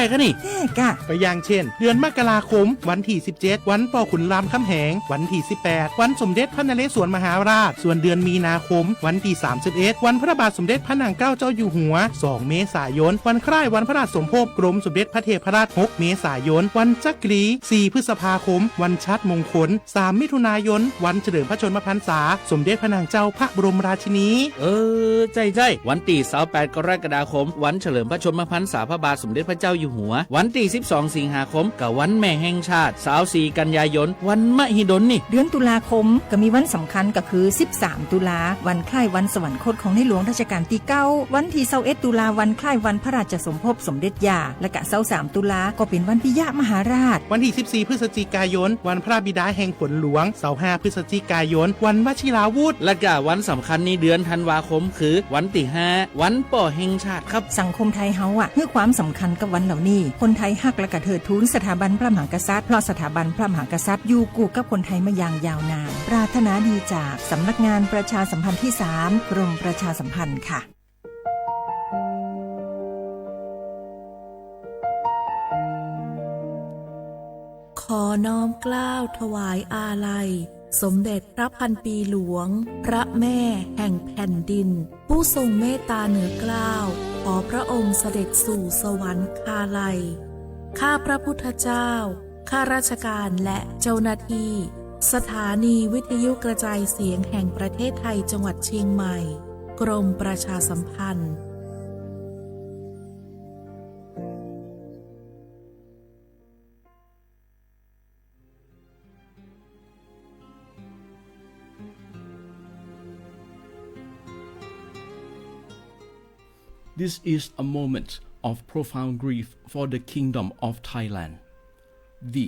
แปลกอะนี่ แปลกอะ ตัวอย่างเช่น เดือนมกราคม วันที่ สิบเจ็ด วันปอขุนรามคำแหง วันที่ สิบแปด วันสมเด็จพระนเรศวรมหาราช ส่วนเดือนมีนาคม วันที่ สามสิบเอ็ด วันพระบาทสมเด็จพระนางเกล้าเจ้าอยู่หัว สอง เมษายน วันคล้ายวันพระราชสมภพกรมสมเด็จพระเทพรัตน์ หก เมษายน วันจักรี สี่ พฤษภาคม วันชาติมงคล สาม มิถุนายน วันเฉลิมพระชนมพรรษา สมเด็จพระนางเจ้าพระบรมราชินี เออ ใจ้ใจ้ วันตี้ สาวแปด กรกฎาคม วันเฉลิมพระชนมพรรษาพระบาทสมเด็จพระเจ้าอยู่หัว วันตี้ สิบสอง สิงหาคม กะวันแม่แห่งชาติ สาวสี่ กันยายน วันมหิดลนี่ เดือนตุลาคม กะมีวันสำคัญกะคือ สิบสาม ตุลา วันคล้ายวันสวรรคตของในหลวงรัชกาลตี้ เก้า วันตี้ สองเอ็ด ตุลา วันคล้ายวันพระราชสมภพสมเด็จย่า และกะ สองสาม ตุลา กะเป๋นวันปิยมหาราช วันตี้ สิบสี่ พฤศจิกายน วันพระบิดาแห่งฝนหลวง สองห้า พฤศจิกายน วันวชิราวุธ และกะวันสำคัญในเดือนธันวาคมคือวันตี้ ห้า วันป้อแห่งชาติครับ สังคมไทยเฮาอะ หื้อความสำคัญกับวันเหล่านี้ คนไทยฮักและกะเทิดทูนสถาบันพระมหากษัตริย์ เพราะสถาบันพระมหากษัตริย์อยู่คู่กับคนไทยมาอย่างยาวนาน ปรารถนาดีจากสำนักงานประชาสัมพันธ์ที่ สาม กรมประชาสัมพันธ์ค่ะ ขอน้อมเกล้าถวายอาลัย สมเด็จพระพันปีหลวง พระแม่แห่งแผ่นดิน ผู้ทรงเมตตาเหนือเกล้า ขอพระองค์เสด็จสู่สวรรคาลัย ข้าพระพุทธเจ้า ข้าราชการและเจ้าหน้าที่ สถานีวิทยุกระจายเสียงแห่งประเทศไทยจังหวัดเชียงใหม่ กรมประชาสัมพันธ์ This is a moment of profound grief for the Kingdom of Thailand. We,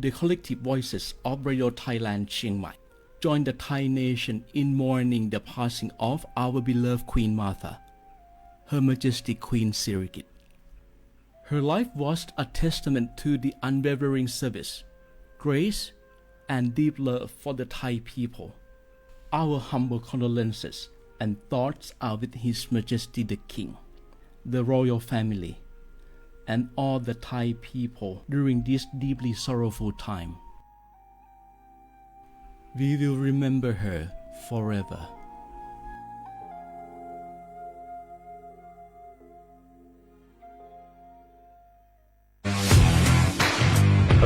the collective voices of Radio Thailand Chiang Mai, join the Thai nation in mourning the passing of our beloved Queen Mother, Her Majesty Queen Sirikit. Her life was a testament to the unwavering service, grace, and deep love for the Thai people. Our humble condolences and thoughts are with His Majesty the King, the royal family, and all the Thai people during this deeply sorrowful time. We will remember her forever.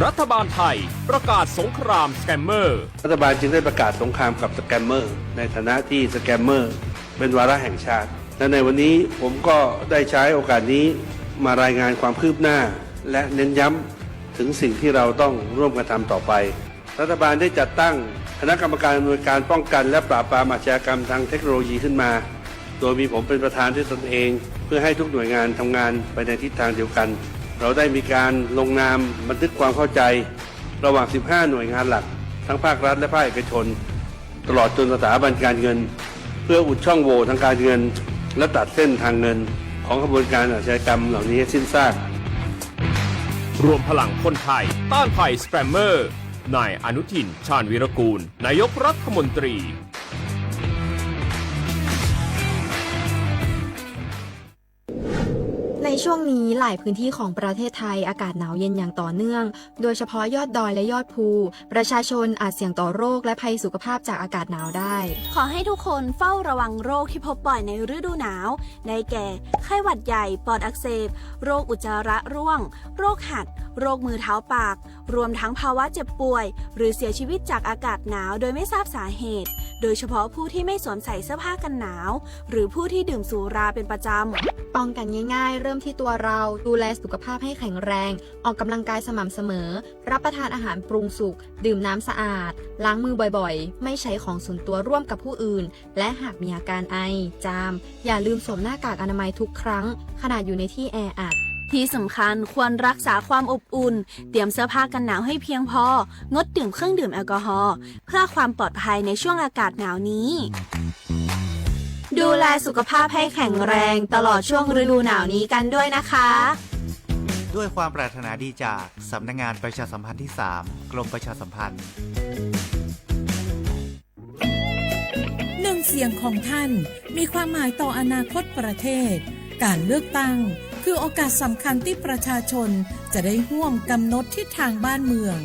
รัฐบาลไทยประกาศสงครามสแกมเมอร์ รัฐบาลจึงได้ประกาศสงครามกับสแกมเมอร์ ในฐานะที่สแกมเมอร์เป็นวาระแห่งชาติ และในวันนี้ผมก็ได้ใช้โอกาสนี้มารายงานความคืบหน้า และเน้นย้ำถึงสิ่งที่เราต้องร่วมกันทำต่อไป รัฐบาลได้จัดตั้งคณะกรรมการอำนวยการป้องกันและปราบปรามอาชญากรรมทางเทคโนโลยีขึ้นมา โดยมีผมเป็นประธานด้วยตนเอง เพื่อให้ทุกหน่วยงานทำงานไปในทิศทางเดียวกัน เราได้มีการลงนามบันทึกความเข้าใจ ระหว่าง สิบห้า หน่วยงานหลัก ทั้งภาครัฐและภาคเอกชน ตลอดจนสถาบันการเงิน เพื่ออุดช่องโหว่ทางการเงิน และตัดเส้นทางเงินของขบวนการอาชญากรรมเหล่านี้ให้สิ้นซาก รวมพลังคนไทยต้านภัยสแกมเมอร์ นายอนุทิน ชาญวีรกูล นายกรัฐมนตรี ในช่วงนี้หลายพื้นที่ของประเทศไทยอากาศหนาวเย็นอย่างต่อเนื่อง โดยเฉพาะยอดดอยและยอดภู ประชาชนอาจเสี่ยงต่อโรคและภัยสุขภาพจากอากาศหนาวได้ ขอให้ทุกคนเฝ้าระวังโรคที่พบบ่อยในฤดูหนาว ได้แก่ ไข้หวัดใหญ่ ปอดอักเสบ โรคอุจจาระร่วง โรคหัด โรคมือเท้าปาก รวมทั้งภาวะเจ็บป่วย หรือเสียชีวิตจากอากาศหนาวโดยไม่ทราบสาเหตุ โดยเฉพาะผู้ที่ไม่สวมใส่เสื้อผ้ากันหนาว หรือผู้ที่ดื่มสุราเป็นประจำ ป้องกันง่ายๆ เริ่มที่ตัวเรา ดูแลสุขภาพให้แข็งแรง ออกกำลังกายสม่ำเสมอ รับประทานอาหารปรุงสุก ดื่มน้ำสะอาด ล้างมือบ่อยๆ ไม่ใช้ของส่วนตัวร่วมกับผู้อื่น และหากมีอาการไอ จาม อย่าลืมสวมหน้ากากอนามัยทุกครั้ง ขณะอยู่ในที่แออัด ที่สำคัญควรรักษาความอบอุ่น เตรียมเสื้อผ้ากันหนาวให้เพียงพอ งดดื่มเครื่องดื่มแอลกอฮอล์ เพื่อความปลอดภัยในช่วงอากาศหนาวนี้ ดูแลสุขภาพให้แข็งแรงตลอดช่วงฤดูหนาวนี้กันด้วยนะคะ ด้วยความปรารถนาดีจากสำนักงานประชาสัมพันธ์ที่ สาม กรมประชาสัมพันธ์ หนึ่งเสียงของท่านมีความหมายต่ออนาคตประเทศ การเลือกตั้ง คือโอกาสสำคัญที่ประชาชนจะได้ร่วมกำหนดทิศทางบ้านเมือง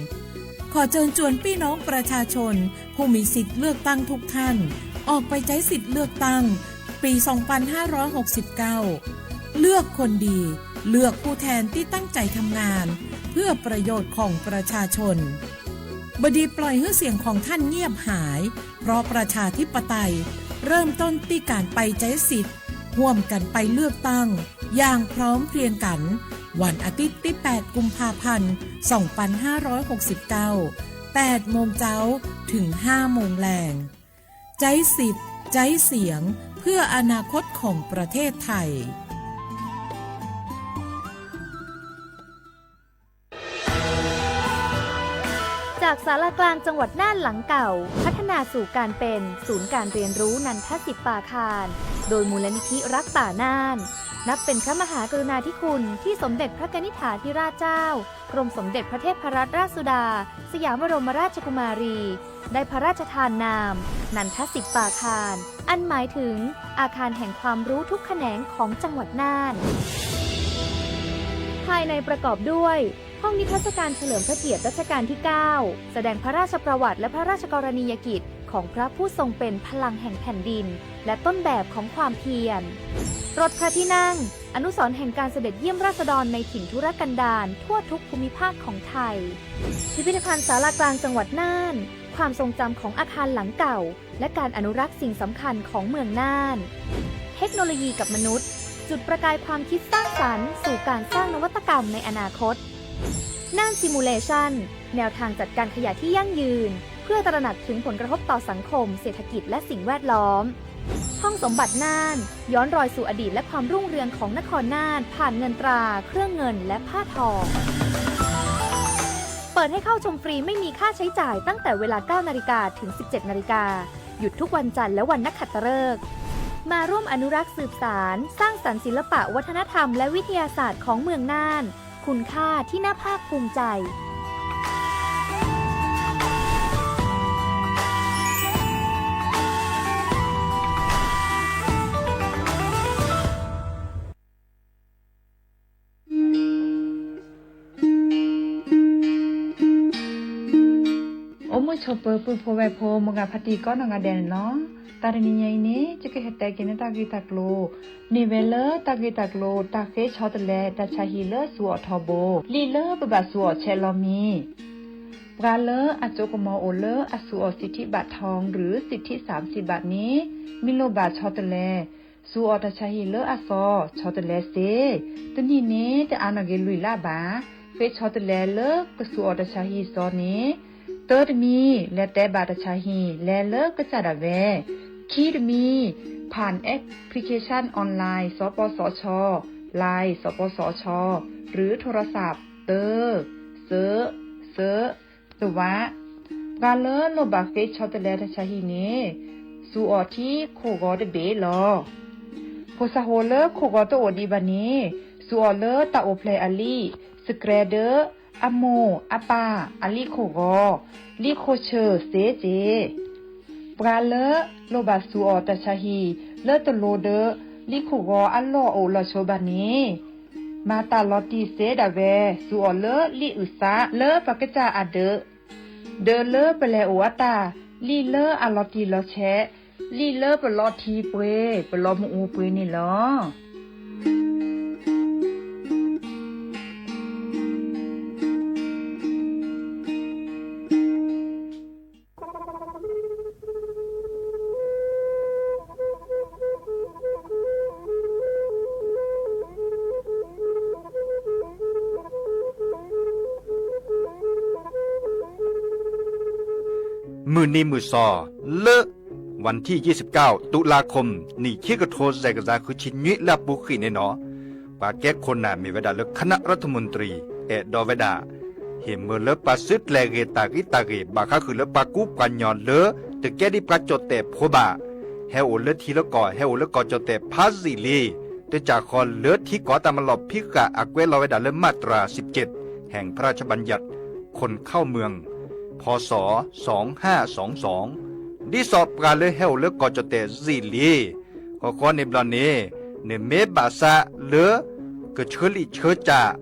ขอเชิญชวนพี่น้องประชาชนผู้มีสิทธิ์เลือกตั้งทุกท่าน ออกไปใช้สิทธิ์เลือกตั้งปี สองพันห้าร้อยหกสิบเก้า เลือกคนดี เลือกผู้แทนที่ตั้งใจทำงาน เพื่อประโยชน์ของประชาชน บดีปล่อยให้เสียงของท่านเงียบหาย เพราะประชาธิปไตยเริ่มต้นที่การไปใช้สิทธิ์ ร่วมกันไปเลือกตั้ง อย่างพร้อมเพรียงกัน วันอาทิตย์ที่ แปด กุมภาพันธ์ สองพันห้าร้อยหกสิบเก้า แปด โมงเจ๊า ถึง ห้า โมงแลง ใจ๊สิทธิ์ ใจ๊เสียง เพื่ออนาคตของประเทศไทย จากศาลากลางจังหวัดน่านหลังเก่า พัฒนาสู่การเป็นศูนย์การเรียนรู้นันทสิทธิ์ป่าคาน โดยมูลนิธิรักป่าน่าน นับเป็นพระมหากรุณาธิคุณที่สมเด็จพระกนิษฐาธิราชเจ้า กรมสมเด็จพระเทพรัตนราชสุดา สยามบรมราชกุมารี ได้พระราชทานนาม นันทสิทธิ์ป่าคาน อันหมายถึงอาคารแห่งความรู้ทุกแขนงของจังหวัดน่าน ภายในประกอบด้วย ห้องนิทรรศการเฉลิมพระเกียรติรัชกาลที่ เก้า แสดงพระราชประวัติและพระราชกรณียกิจของพระผู้ทรงเป็นพลังแห่งแผ่นดิน และต้นแบบของความเพียร รถพระที่นั่ง อนุสรณ์แห่งการเสด็จเยี่ยมราษฎรในถิ่นทุรกันดารทั่วทุกภูมิภาคของไทย พิพิธภัณฑ์ศาลากลางจังหวัดน่าน ความทรงจำของอาคารหลังเก่า และการอนุรักษ์สิ่งสำคัญของเมืองน่าน เทคโนโลยีกับมนุษย์ จุดประกายความคิดสร้างสรรค์สู่การสร้างนวัตกรรมในอนาคต น่าน Simulation แนวทางจัดการขยะที่ยั่งยืน เพื่อตระหนักถึงผลกระทบต่อสังคม เศรษฐกิจ และสิ่งแวดล้อม ห้องสมบัติน่าน ย้อนรอยสู่อดีตและความรุ่งเรืองของนครน่าน ผ่านเงินตรา เครื่องเงิน และผ้าทอ เปิดให้เข้าชมฟรีไม่มีค่าใช้จ่ายตั้งแต่เวลา เก้า นาฬิกา ถึง สิบเจ็ด นาฬิกา หยุดทุกวันจันทร์และวันนักขัตฤกษ์ มาร่วมอนุรักษ์สืบสาน สร้างสรรค์ศิลปะวัฒนธรรมและวิทยาศาสตร์ของเมืองน่าน คุณค่าที่น่าภาคภูมิใจ အိၣ်မုာ်ဆိးပၢၤပုၢ်ဖိဝဲၢ်ဖိ မိၢ်ဂၤဖါတံၢ်ကိးနီၢ်ဂၤဒဲးန့ၣ်လီၤ. တၢ်တနံၤညါအံၤန့ၣ် ယကဟဲတဲက့ၤန့ၢ်တၢ်ဂ့ၢ်တၢ်ကျိၤ မ့ၢ်ဝဲလၢတၢ်ဂ့ၢ်တၢ်ကျိၤ တၢ်ဃ့ဆီတလဲတၢ်ဆါဟံၣ်လၢစူၤအီၣ်ထီဘိ လံာ်လၢပဘၣ်စူၤအီၣ်ဆဲးလီၤမံၤ ပှၤလၢအစိကမီၤအိၣ်လၢအစူၤအီၣ်စံးထံးဘးထီ หรือ สิทธิสามสิบบาท န့ၣ် မ့ၢ်လိၣ်ဘၣ်ဆီတလဲ စူၤအီၣ်တၢ်ဆါဟံၣ်လၢအသီ ဆီတလဲစ့ တနံၣ်န့ၣ် တအါနီၢ်က့ၤလွံၢ်လါဘၣ် ဃ့ဆီတလဲလၢကစူၤအီၣ်တၢ်ဆါဟံၣ်သီန့ၣ် တၢတမံၤ လဲၤတဲဘၣ်တၢ်ဆါဟံၣ် လဲၤလၢကစၢ်ဒၣ်ဝဲ ခံတမံၤ ผ่านแอปพลิเคชันออนไลน์ สปสช Line สปสช หรือโทรศัพท์ တၢ သၢ သၢ သၢ တဝး ပှၤလၢလိၣ်ဘၣ်ဃ့ဆီတလဲတၢ်ဆါဟံၣ်န့ၣ် စူၤအီၣ်ထံခိၣ်ဂီၤတဘ့ၣ်လီၤ. ဖိစၢ်ဖိလၢခိၣ်ဂီၤတအိၣ်ဒံးဘၣ်န့ၣ် စူၤအီၣ်လၢတၢ်အိၣ်ဖျဲၣ်အလံာ် စကြဲဒၢ အမိၢ်အပၢ်အလံာ်ခိၣ်ဂီၤ လံာ်ခိၣ်ဆၢၣ်စ့စ့ ပှၤလၢလိၣ်ဘၣ်စူၤအီၣ်တၢ်ဆါဟံၣ် လၢတလိၤဒၢ လံာ်ခိၣ်ဂီၤအလီၢ်အိၣ်လီၢ်ဆိဘၣ်န့ၣ် မၤတၢ်လီၤတံၢ်စ့ဒၣ်ဝဲ စူၤအီၣ်လၢလံာ်အုၣ်သးလၢပကစၢ်အဒၢး ဒၢးလၢပလဲၤအိၣ်အတၢ် လံာ်လၢအလီၤတံၢ်လီၤဆဲး လံာ်လၢပလီထံပှ့ၤ ပလီမ့ၣ်အူပှ့ၤန့ၣ်လီၤ. မုၢ်နံၤမုၢ်သီ လၢ วันที่ยี่สิบเก้า ตุลาคม နံၣ်ခံကထိ စဲးကစၢ် ဃုဆံနွံ လၢအပူၤဃံးန့ၣ်နီၤ ပှၤကဲခိၣ်နၢ်မ့ၢ်ဝဲဒၣ်လၢ คณะรัฐมนตรี အဲၣ်ဒိးဝဲဒၣ် ဟ့ၣ်မၢလၢပှၤစုကျဲၤဂ့ၤတၢ်ဂံၢ်တၢ်ဂ့ၤ ဘၣ်ဃးဃုာ်လၢပှၤကူပှၤကညီလၢ တကဲဒ်ပှၤကၠီၣ်တဲၣ်ဖိဘၣ် ဟဲအိၣ်လၢထံလၢကီၢ် ဟဲအိၣ်လၢကီၢ်ကၠီၣ်တဲၣ်ဖးယံာ်လံ တကးဃီလၢထံကီၢ်တၢ်မၤလီၢ်ဖံးဃာ်အကွဲးလီၤဝဲဒၣ်လၢ มาตราสิบเจ็ด แห่งพระราชบัญญัติ คนเข้าเมือง พ.ศ. สองห้าสองสอง ဒ်သိးပှၤလၢဟဲအိၣ်လၢကီၢ်ကၠီၣ်တဲၣ်ယံာ်လံ ဃီဃီန့ၣ်ဘျီန့ၣ် နမ့ၢ်ဘၣ်ဆၣ်လၢ က ကဆှၢလံာ်ဆှၢစၢ်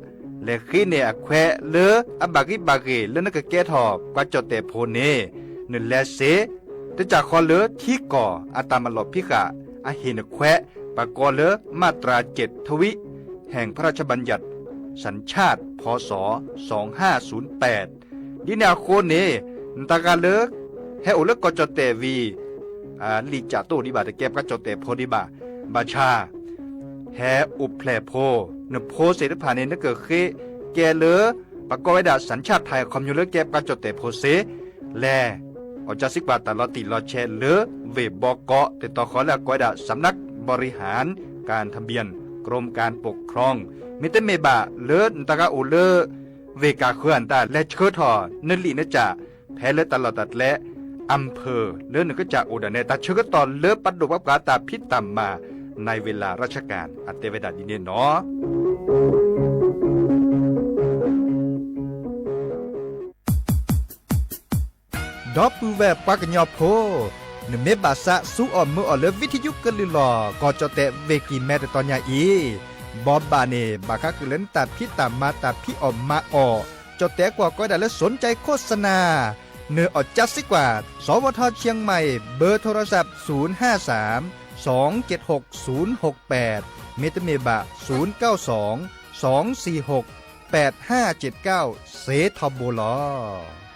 လဲၤဃ့န့ၢ်အခွဲးလၢအဘၣ်ဂံၢ်ဘၣ်ဂ့ၤ လၢနကကဲထီၣ်ပှၤကၠီၣ်တဲၣ်ဖိန့ၣ် နလဲၤစ့ တစၢ်ဃီလၢထံကီၢ်အတၢ်မၤလီၢ်ဖံးဃာ် အဟ့ၣ်နခွဲး ပကိးလၢ มาตราเจ็ดทวี แห่งพระราชบัญญัติสัญชาติ พ.ศ. สองห้าศูนย์แปด ဒ်န့ၣ်အဃိန့ၣ် နတၢ်ဂၤလၢ ဟဲအိၣ်လၢကီၢ်ကၠီၣ်တဲၣ်ဝံၤ လံာ်စၢ်တအိၣ်ဒံးဘၣ် တကဲပှၤကၠီၣ်တဲၣ်ဖိဒံးဘၣ်. ဘၣ်ဆၣ် ဟဲအိၣ်ဖျဲၣ်ဖိ နဖိသ့ၣ်တဖၣ်န့ၣ် နကဃ့ကဲလၢ ပကိးဝဲဒၣ် สัญชาติไทย အခီပညီလၢကဲပှၤကၠီၣ်တဲၣ်ဖိစ့ လဲၤ အီၣ်ကၢစံကွၢ်တၢ်လီၤတံၢ်လီၤဆဲးလၢ ဝ့ၢ်ဘီကီး တတီၤဃီလၢအကိးဝဲဒၣ် สำนักบริหารการทะเบียน กรมการปกครอง မ့တမ့ၢ်ဘၣ်လၢနတၢ်ဂၤအိၣ်လၢ ဝ့ၢ်ကၢ်ဃၢၤအတၢ် လဲၤဆှၢထီၣ်နလံာ်နစၢ် ဖဲလၢတၢ်လီၢ်တၢ်ကျဲ อำเภอ လၢနကစၢ်အိၣ်ဒၣ်နဲ တၢ်ဆၢကတီၢ်လၢပဒိၣ်ပှၤပှၤတၢ်ဖံးတၢ်မၤ ในเวลาราชการ အတဲဝဲဒၣ်ဒ်န့ၣ်နီၤ. ဒီပုၢ်ဝဲၢ်ပှၤကညီဖိ, နမ့ၢ်ဘၣ်သးစူအီၣ်မုာ်အီၣ်လၢ ဝံထယုကလုၢ်လီၢ် ကီၢ်ကၠီၣ်တဲၣ်ဝ့ၢ်ကံၢ်မဲ တတီၤညါအံၤ, ဘီဘၣ်န့ၣ် ဘၣ်ဃးဃုာ်လၢနတၢ်ဖံးတၢ်မၤ တၢ်ဖံးအီၣ်မၤအီၣ်, ကၠီၣ်တဲၣ်ကွီၢ်ကိးဝဲဒၣ်လၢ สนใจโฆษณา နအီၣ်ကၢစံကွၢ် สวท.เชียงใหม่ เบอร์โทรศัพท์ ศูนย์ห้าสาม สองเจ็ดหก ศูนย์หกแปด မ့တမ့ၢ်ဘၣ် ศูนย์เก้าสอง สองสี่หก แปดห้าเจ็ดเก้า စ့ထီဘိလီၤ.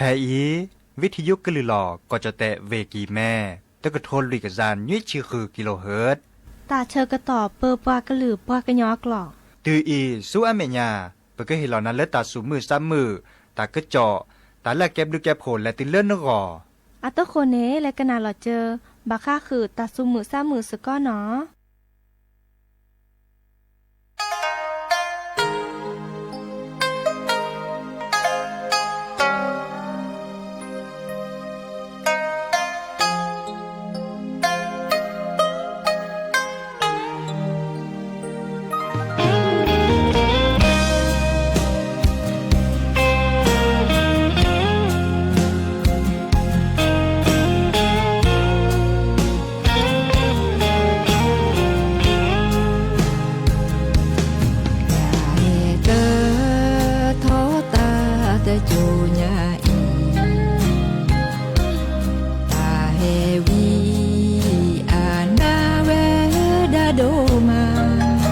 ဖဲအံၤ ဝံထယုကလုၢ်လီၢ် ကီၢ်ကၠီၣ်တဲၣ်ဝ့ၢ်ကံၢ်မဲ တကထိလွံၢ်ကယၤနွံဆံဃုကံလိဟၢၣ်, တၢ်ဆၢကတီၢ်ပၢပှၤကလုာ်ပှၤကညီအကျိာ်, တုၤအံၤဆူအမဲာ်ညါ ပကဟ့ၣ်လီၤနၤလၢတၢ်သူၣ်မုာ်သးမုာ်, တၢ်ကစီၣ်, တၢ်လၢအကဲဘျုးကဲဖှိၣ်လဲၤတုၤလၢနဂီၢ်. အဃိန့ၣ် လဲၤကနၣ်လီၤစၢၤ ဘၣ်ဃးဃုာ်တၢ်သူၣ်မုာ်သးမုာ်စ့ၢ်ကီးနီၤ. တၢ်ဟဲတထီၣ်တၢ်တစိၤညါအံၤ, တၢ်ဟဲဝံၤအနၢ်ဝဲဒၣ်ဒိၣ်မး,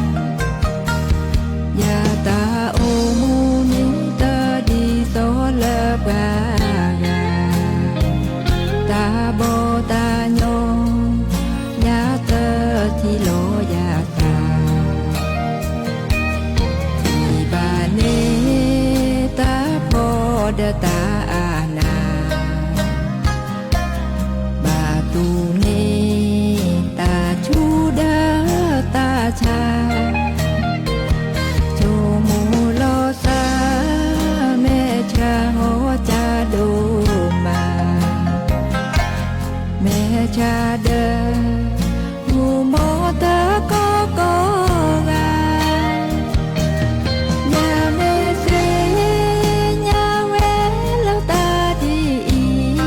ယတၢ်အိၣ်မူန့ၣ်တဒ်သိးလၢပှၤဂၤ, တၢ်ဘီၣ်တၢ်ညီ ယတထံၣ်လီၤယသး, ထံၣ်ဘၣ်န့ၣ်တၢ်ဖှီၣ်ဒီးတၢ်အၢၣ်လီၤ, ဘၣ်တူၢ်န့ၢ်တၢ်ဆူၣ်ဒီးတၢ်ဆါ, ဆိကမိၣ်လီၤသး မဲာ်ဆါဟီၣ်ကၢ်ဒိၣ်မး, မဲာ်ဆါဒီး မူမီၢ်တကီၢ်ကီၢ်ဂၤ, ညါမ့ၢ်သ့ၣ်ညါဝဲလၢတၢ်ဒ်အံၤ,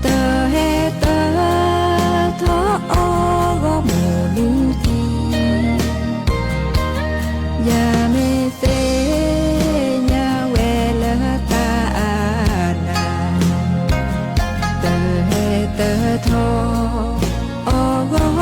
တဟဲတထီၣ်အီၤဂီၢ်မုၢ်နံၤတံၢ်, ယၤမ့ၢ်သ့ၣ်ညါဝဲလၢတၢ်အၢၣ်လီၤ, တဟဲတထီၣ်အီၤဂီၢ်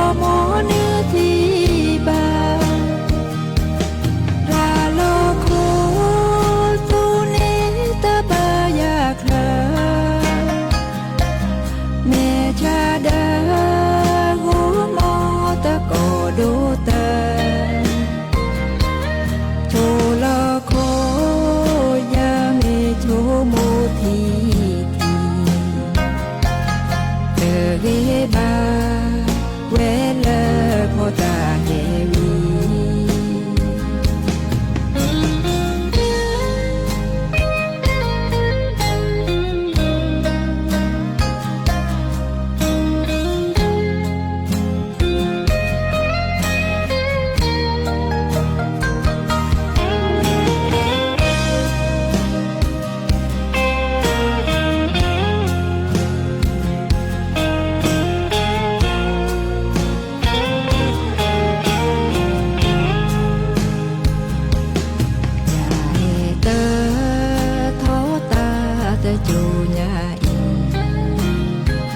အံၤ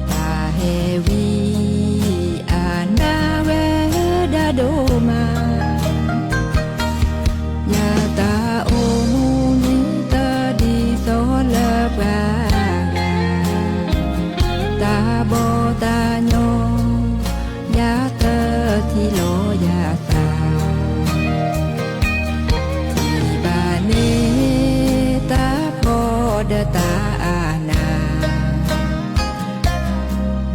တၢ်ဟဲဝံၤအနၢ်ဝဲဒၣ်ဒိၣ်မး, ယတၢ်အိၣ်မူန့ၣ်တဒ်သိးလၢပှၤဂၤ, တၢ်ဘီၣ်တၢ်ညီ ယတထံၣ်လီၤယသး, ထံၣ်ဘၣ်န့ၣ်တၢ်ဖှီၣ်ဒီးတၢ်အၢၣ်နာ်,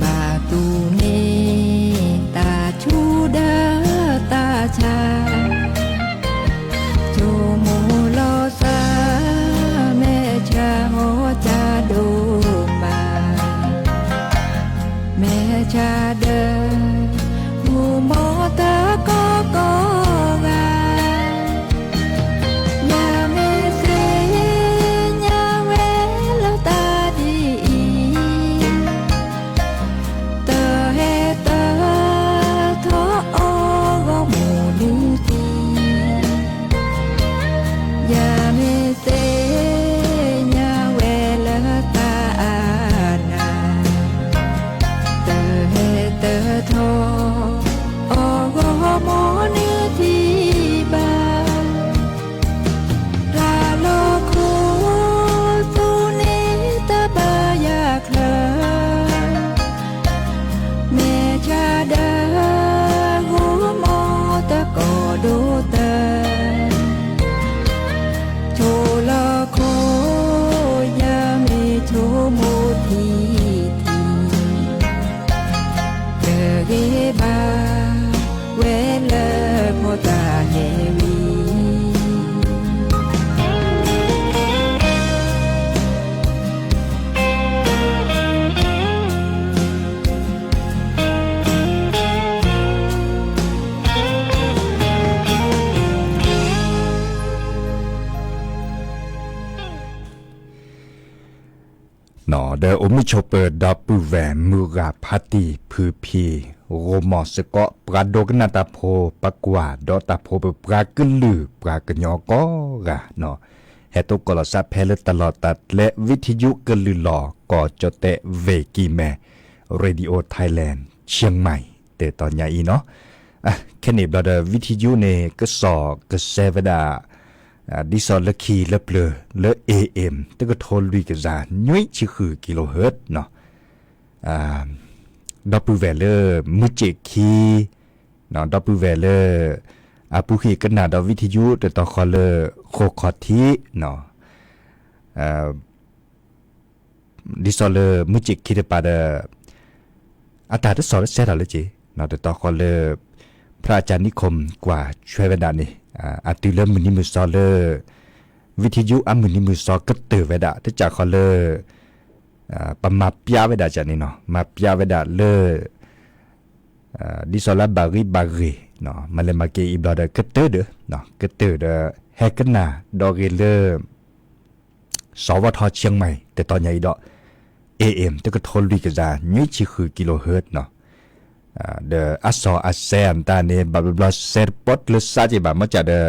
ဘၣ်သူၣ်န့ၢ်တၢ်ဆူၣ်ဒီးတၢ်ဆါ, ဆိကမိၣ်လီၤသး မဲာ်ဆါဟီၣ်ဆါဒိၣ်မး, မဲာ်ဆါဒီး မူမီၢ်တကီၢ်ကီၢ်ဂၤ, ယမ့ၢ်သ့ၣ်ညါဝဲလၢတၢ်ဒ်အံၤ, တဟဲတထီၣ်အီၣ်ဂီၢ်မူနုၤတံၢ်, ယမ့ၢ်သ့ၣ်ညါဝဲလၢတၢ်အၢၣ်နာ်, တဟဲတထီၣ်အီၣ်ဂီၢ်မူနုၤတံၢ်ဘၣ်, တၢ်လီၤခိသူန့ၣ်တဘၣ်ယၤချၢ, မဲာ်ဆါဒီး ဂီၢ်မူတကီၢ်ဒိၣ်တၢ, ဆိလီၤခိ ယမ့ၢ်ဆိကမိၣ်ထံထံ, တဂ့ၤဘၣ်ဝဲလၢဖိသၣ်ဟဲဝံၤ ဒီးအိၣ်မုာ်ဆိးပၢၤဒီပုၢ်ဝဲၢ်မုၢ်ဂၤဖါတံၢ်ဖုဖံ ဂီၢ်မီၢ်စ့ၢ်ကီး ပှၤဒိကနၣ်တၢ်ဖိ ပှၤကွၢ်ဒီးတၢ်ဖိ ပပှၤကလုာ်ပှၤကညီကိးဂၤနီၤ, ဟဲထီၣ်ကီၢ်လီၤစးဖဲလၢတၢ်လီၢ်တၢ်ကျဲ ဝံထယုကလုၢ်လီၤ ကီၢ်ကၠီၣ်တဲၣ် ဝ့ၢ်ကံၢ်မဲ Radio Thailand Chiang Mai တၢ်တီညါအံၤနီၤ, ခဲန့ၣ်ဘျီဒီး ဝံထယုန့ၣ် ကစီၣ်ကစဲးဝဲဒၣ် ဒ်သိးလၢခံလၢပျၢၤလၢ A M တကထိလွံၢ်ကယၤ နွံဆံဃု kilohertz နီၤ, ဒီပုၢ်ဝဲၢ်လၢ မုၢ်စ့ၣ်ခံ, ဒီပုၢ်ဝဲၢ်လၢ အပူၤကွံာ်ကနၣ်ဒီးဝံထယုတတီၤဃီလၢ ဃိးခီၣ်ထံးနီၤ, ဒ်သိးလၢမုၢ်စ့ၣ်ခံတပၤဒီး အတၢ်တစီၣ်တဆဲးထီၣ်လၢက့ၤ တတီၤဃီလၢ ဖရၣ်အကၢ်နံၣ်ခိၣ်ကွၢ်ဆွဲဝဲဒၣ်န့ၣ် အတုၤလၢမုၢ်နံၤမုၢ်သီလၢ ဝံထယုအမုၢ်နံၤမုၢ်သီကတၢၢ်ဝဲဒၣ် တကးဃီလၢ ပမၤပျးဝဲဒၣ်ကန့ၣ်နီၤ, မၤပျးဝဲဒၣ်လၢ ဒ်သိးလၢအဘၣ်ဂံၢ်ဘၣ်ဂ့ၤ, မၤလဲၤမၤက့ၤအံၤဘျီဒီးကတၢၢ်ဒီး, ကတၢၢ်ဒီး ဟဲကနၣ်ဒီးဂ့ၤလၢ စဝထ Chiang Mai တတီၤညါအံၤဒီး A M တကထိလွံၢ်ကယၤ နွံဆံဃု kilohertz နီၤ, ဒီးအစီၣ်အဆဲးအတၢ်န့ၣ် ဘၣ်ဘျီဘျီစဲးတပီတလၢစးက့ၤဘၣ် မ့ၢ်ကဒီး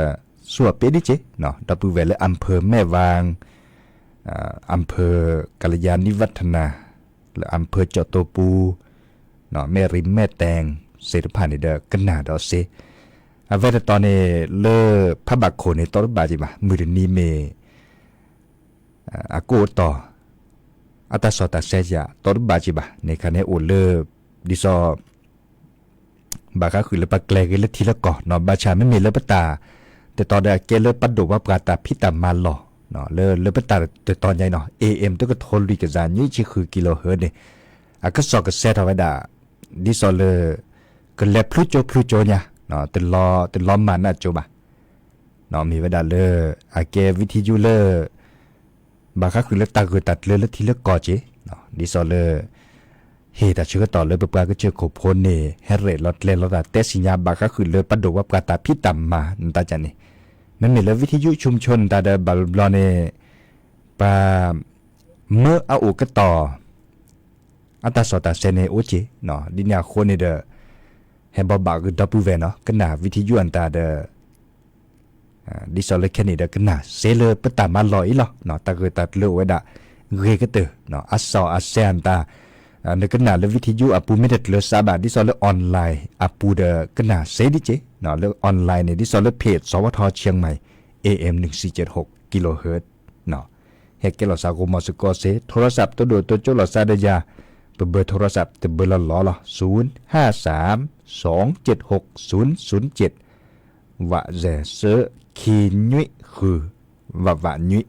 ဆူအပ့ၤဒ်က့ၤ, ဒီပုၢ်ဝဲၢ်လၢ อำเภอแม่วาง, อำเภอกัลยาณิวัฒนา လၢ อำเภอ เจาะตูปู, แม่ริม แม่แตง သ့ၣ်တဖၣ်န့ၣ်ဒီး ကနၣ်ဒီးစ့, အဝဲတတီၤန့ၣ် လၢဖးဘၣ်ခိၣ်န့ၣ် တီတဘၣ်က့ၤဘၣ်, မုၢ်တနံၤမ့ၢ် အကိၣ်အတီၢ် အတၢ်စီၣ်တၢ်ဆဲးယၤ တီတဘၣ်က့ၤဘၣ်, န့ၣ်ခါန့ၣ်အိၣ်လၢ ဒ်သိး ဘၣ်ဃးဃုာ်လၢပကျဲၤဂ့ၤလၢထံလၢကီၢ်နီၤ, ဘၣ်ဆၣ်မ့မ့ၢ်လၢပတၢ် တတီၤဒီးအကဲလၢပဒိၣ်ပှၤပှၤတၢ်ဖံးတၢ်မၤလီၢ်, လၢ လၢပတၢ်တတီၤညါအံၤနီၤ A M တကထိလွံၢ်ကယၤ နွံဆံဃု kilohertz န့ၣ် အကစီၣ်ကစဲးထီၣ်ဝဲဒၣ် ဒ်သိးလၢ ကလဲၤဖျူကၠိဖျူကၠိညါ, တလီၤ တလီၤမၤနၢ်ကၠိဘၣ်, မ့ၢ်ဝဲဒၣ်လၢ အကဲဝံထယုလၢ ဘၣ်ဃးဃုာ်လၢတၢ်ဂၢၢ်တၢ်ကျၢၤလၢထံလၢကီၢ်က့ၤ, ဒ်သိးလၢ ဟ့ၣ်တၢ်ဆၢကတီၢ်လၢပပှၤကစၢၢ်ခိၣ်ဖိန့ၣ် ဟဲရဲၣ်လီၤကျဲၤလီၤတၢ်တဲစံညါ ဘၣ်ဃးဃုာ်လၢပဒိၣ်ပှၤပှၤတၢ်ဖံးတၢ်မၤနတၢ်န့ၣ်, မ့မ့ၢ်လၢဝံထယုဆိကမိၣ်နတၢ်ဒီးဘၣ်ဘျီဘျီန့ၣ် ပှၤ မၢအအိၣ်ကတီၢ် အတၢ်စီၣ်တၢ်ဆဲးန့ၣ်အိၣ်က့ၤ, ဒ်န့ၣ်အဃိန့ၣ်ဒီး ဟဲဘီဘၣ်ဂ့ၤဒီပုၢ်ဝဲၢ်နီၤ ကနၣ်ဝံထယုအတၢ်ဒီး ဒ်သိးလၢခဲန့ၣ်ဒီးကနၣ်စ့လၢပတၢ်မၤလီၢ်အံၤလီၤ, တၢ်ဂၢၢ်တၢ်ကျၢၤအိၣ်ဝဲဒၣ် ဂ့ၤကတၢၢ်, အစီၣ်အဆဲးအတၢ်, နကနၣ်လၢ ဝံထံယူ အပူၤမ့ၢ်တကျၢၤစးဘၣ် ဒ်သိးလၢ online အပူၤဒီးကနၣ်စ့ဒ်က့, လၢ online န့ၣ် ဒ်သိးလၢ เพจ สวท เชียงใหม่ เอเอ็ม หนึ่งสี่เจ็ดหก กิโลเฮิรตซ์ ဟဲကဲလီၤစးဂီၤမီၤစ့ၢ်ကီးစ့ โทรศัพท์ တိၢ်ဒိၣ်တိၢ်ကၠိလီၤစးဒီးယၤ, ပဘၢ โทรศัพท์ တဘၢလီၤလီၤလီၤ ศูนย์ห้าสาม สองเจ็ดหก ศูนย์ศูนย์เจ็ด ဝးစဲး ဆၢ ခံနွံဃု ဝးဝးနွံ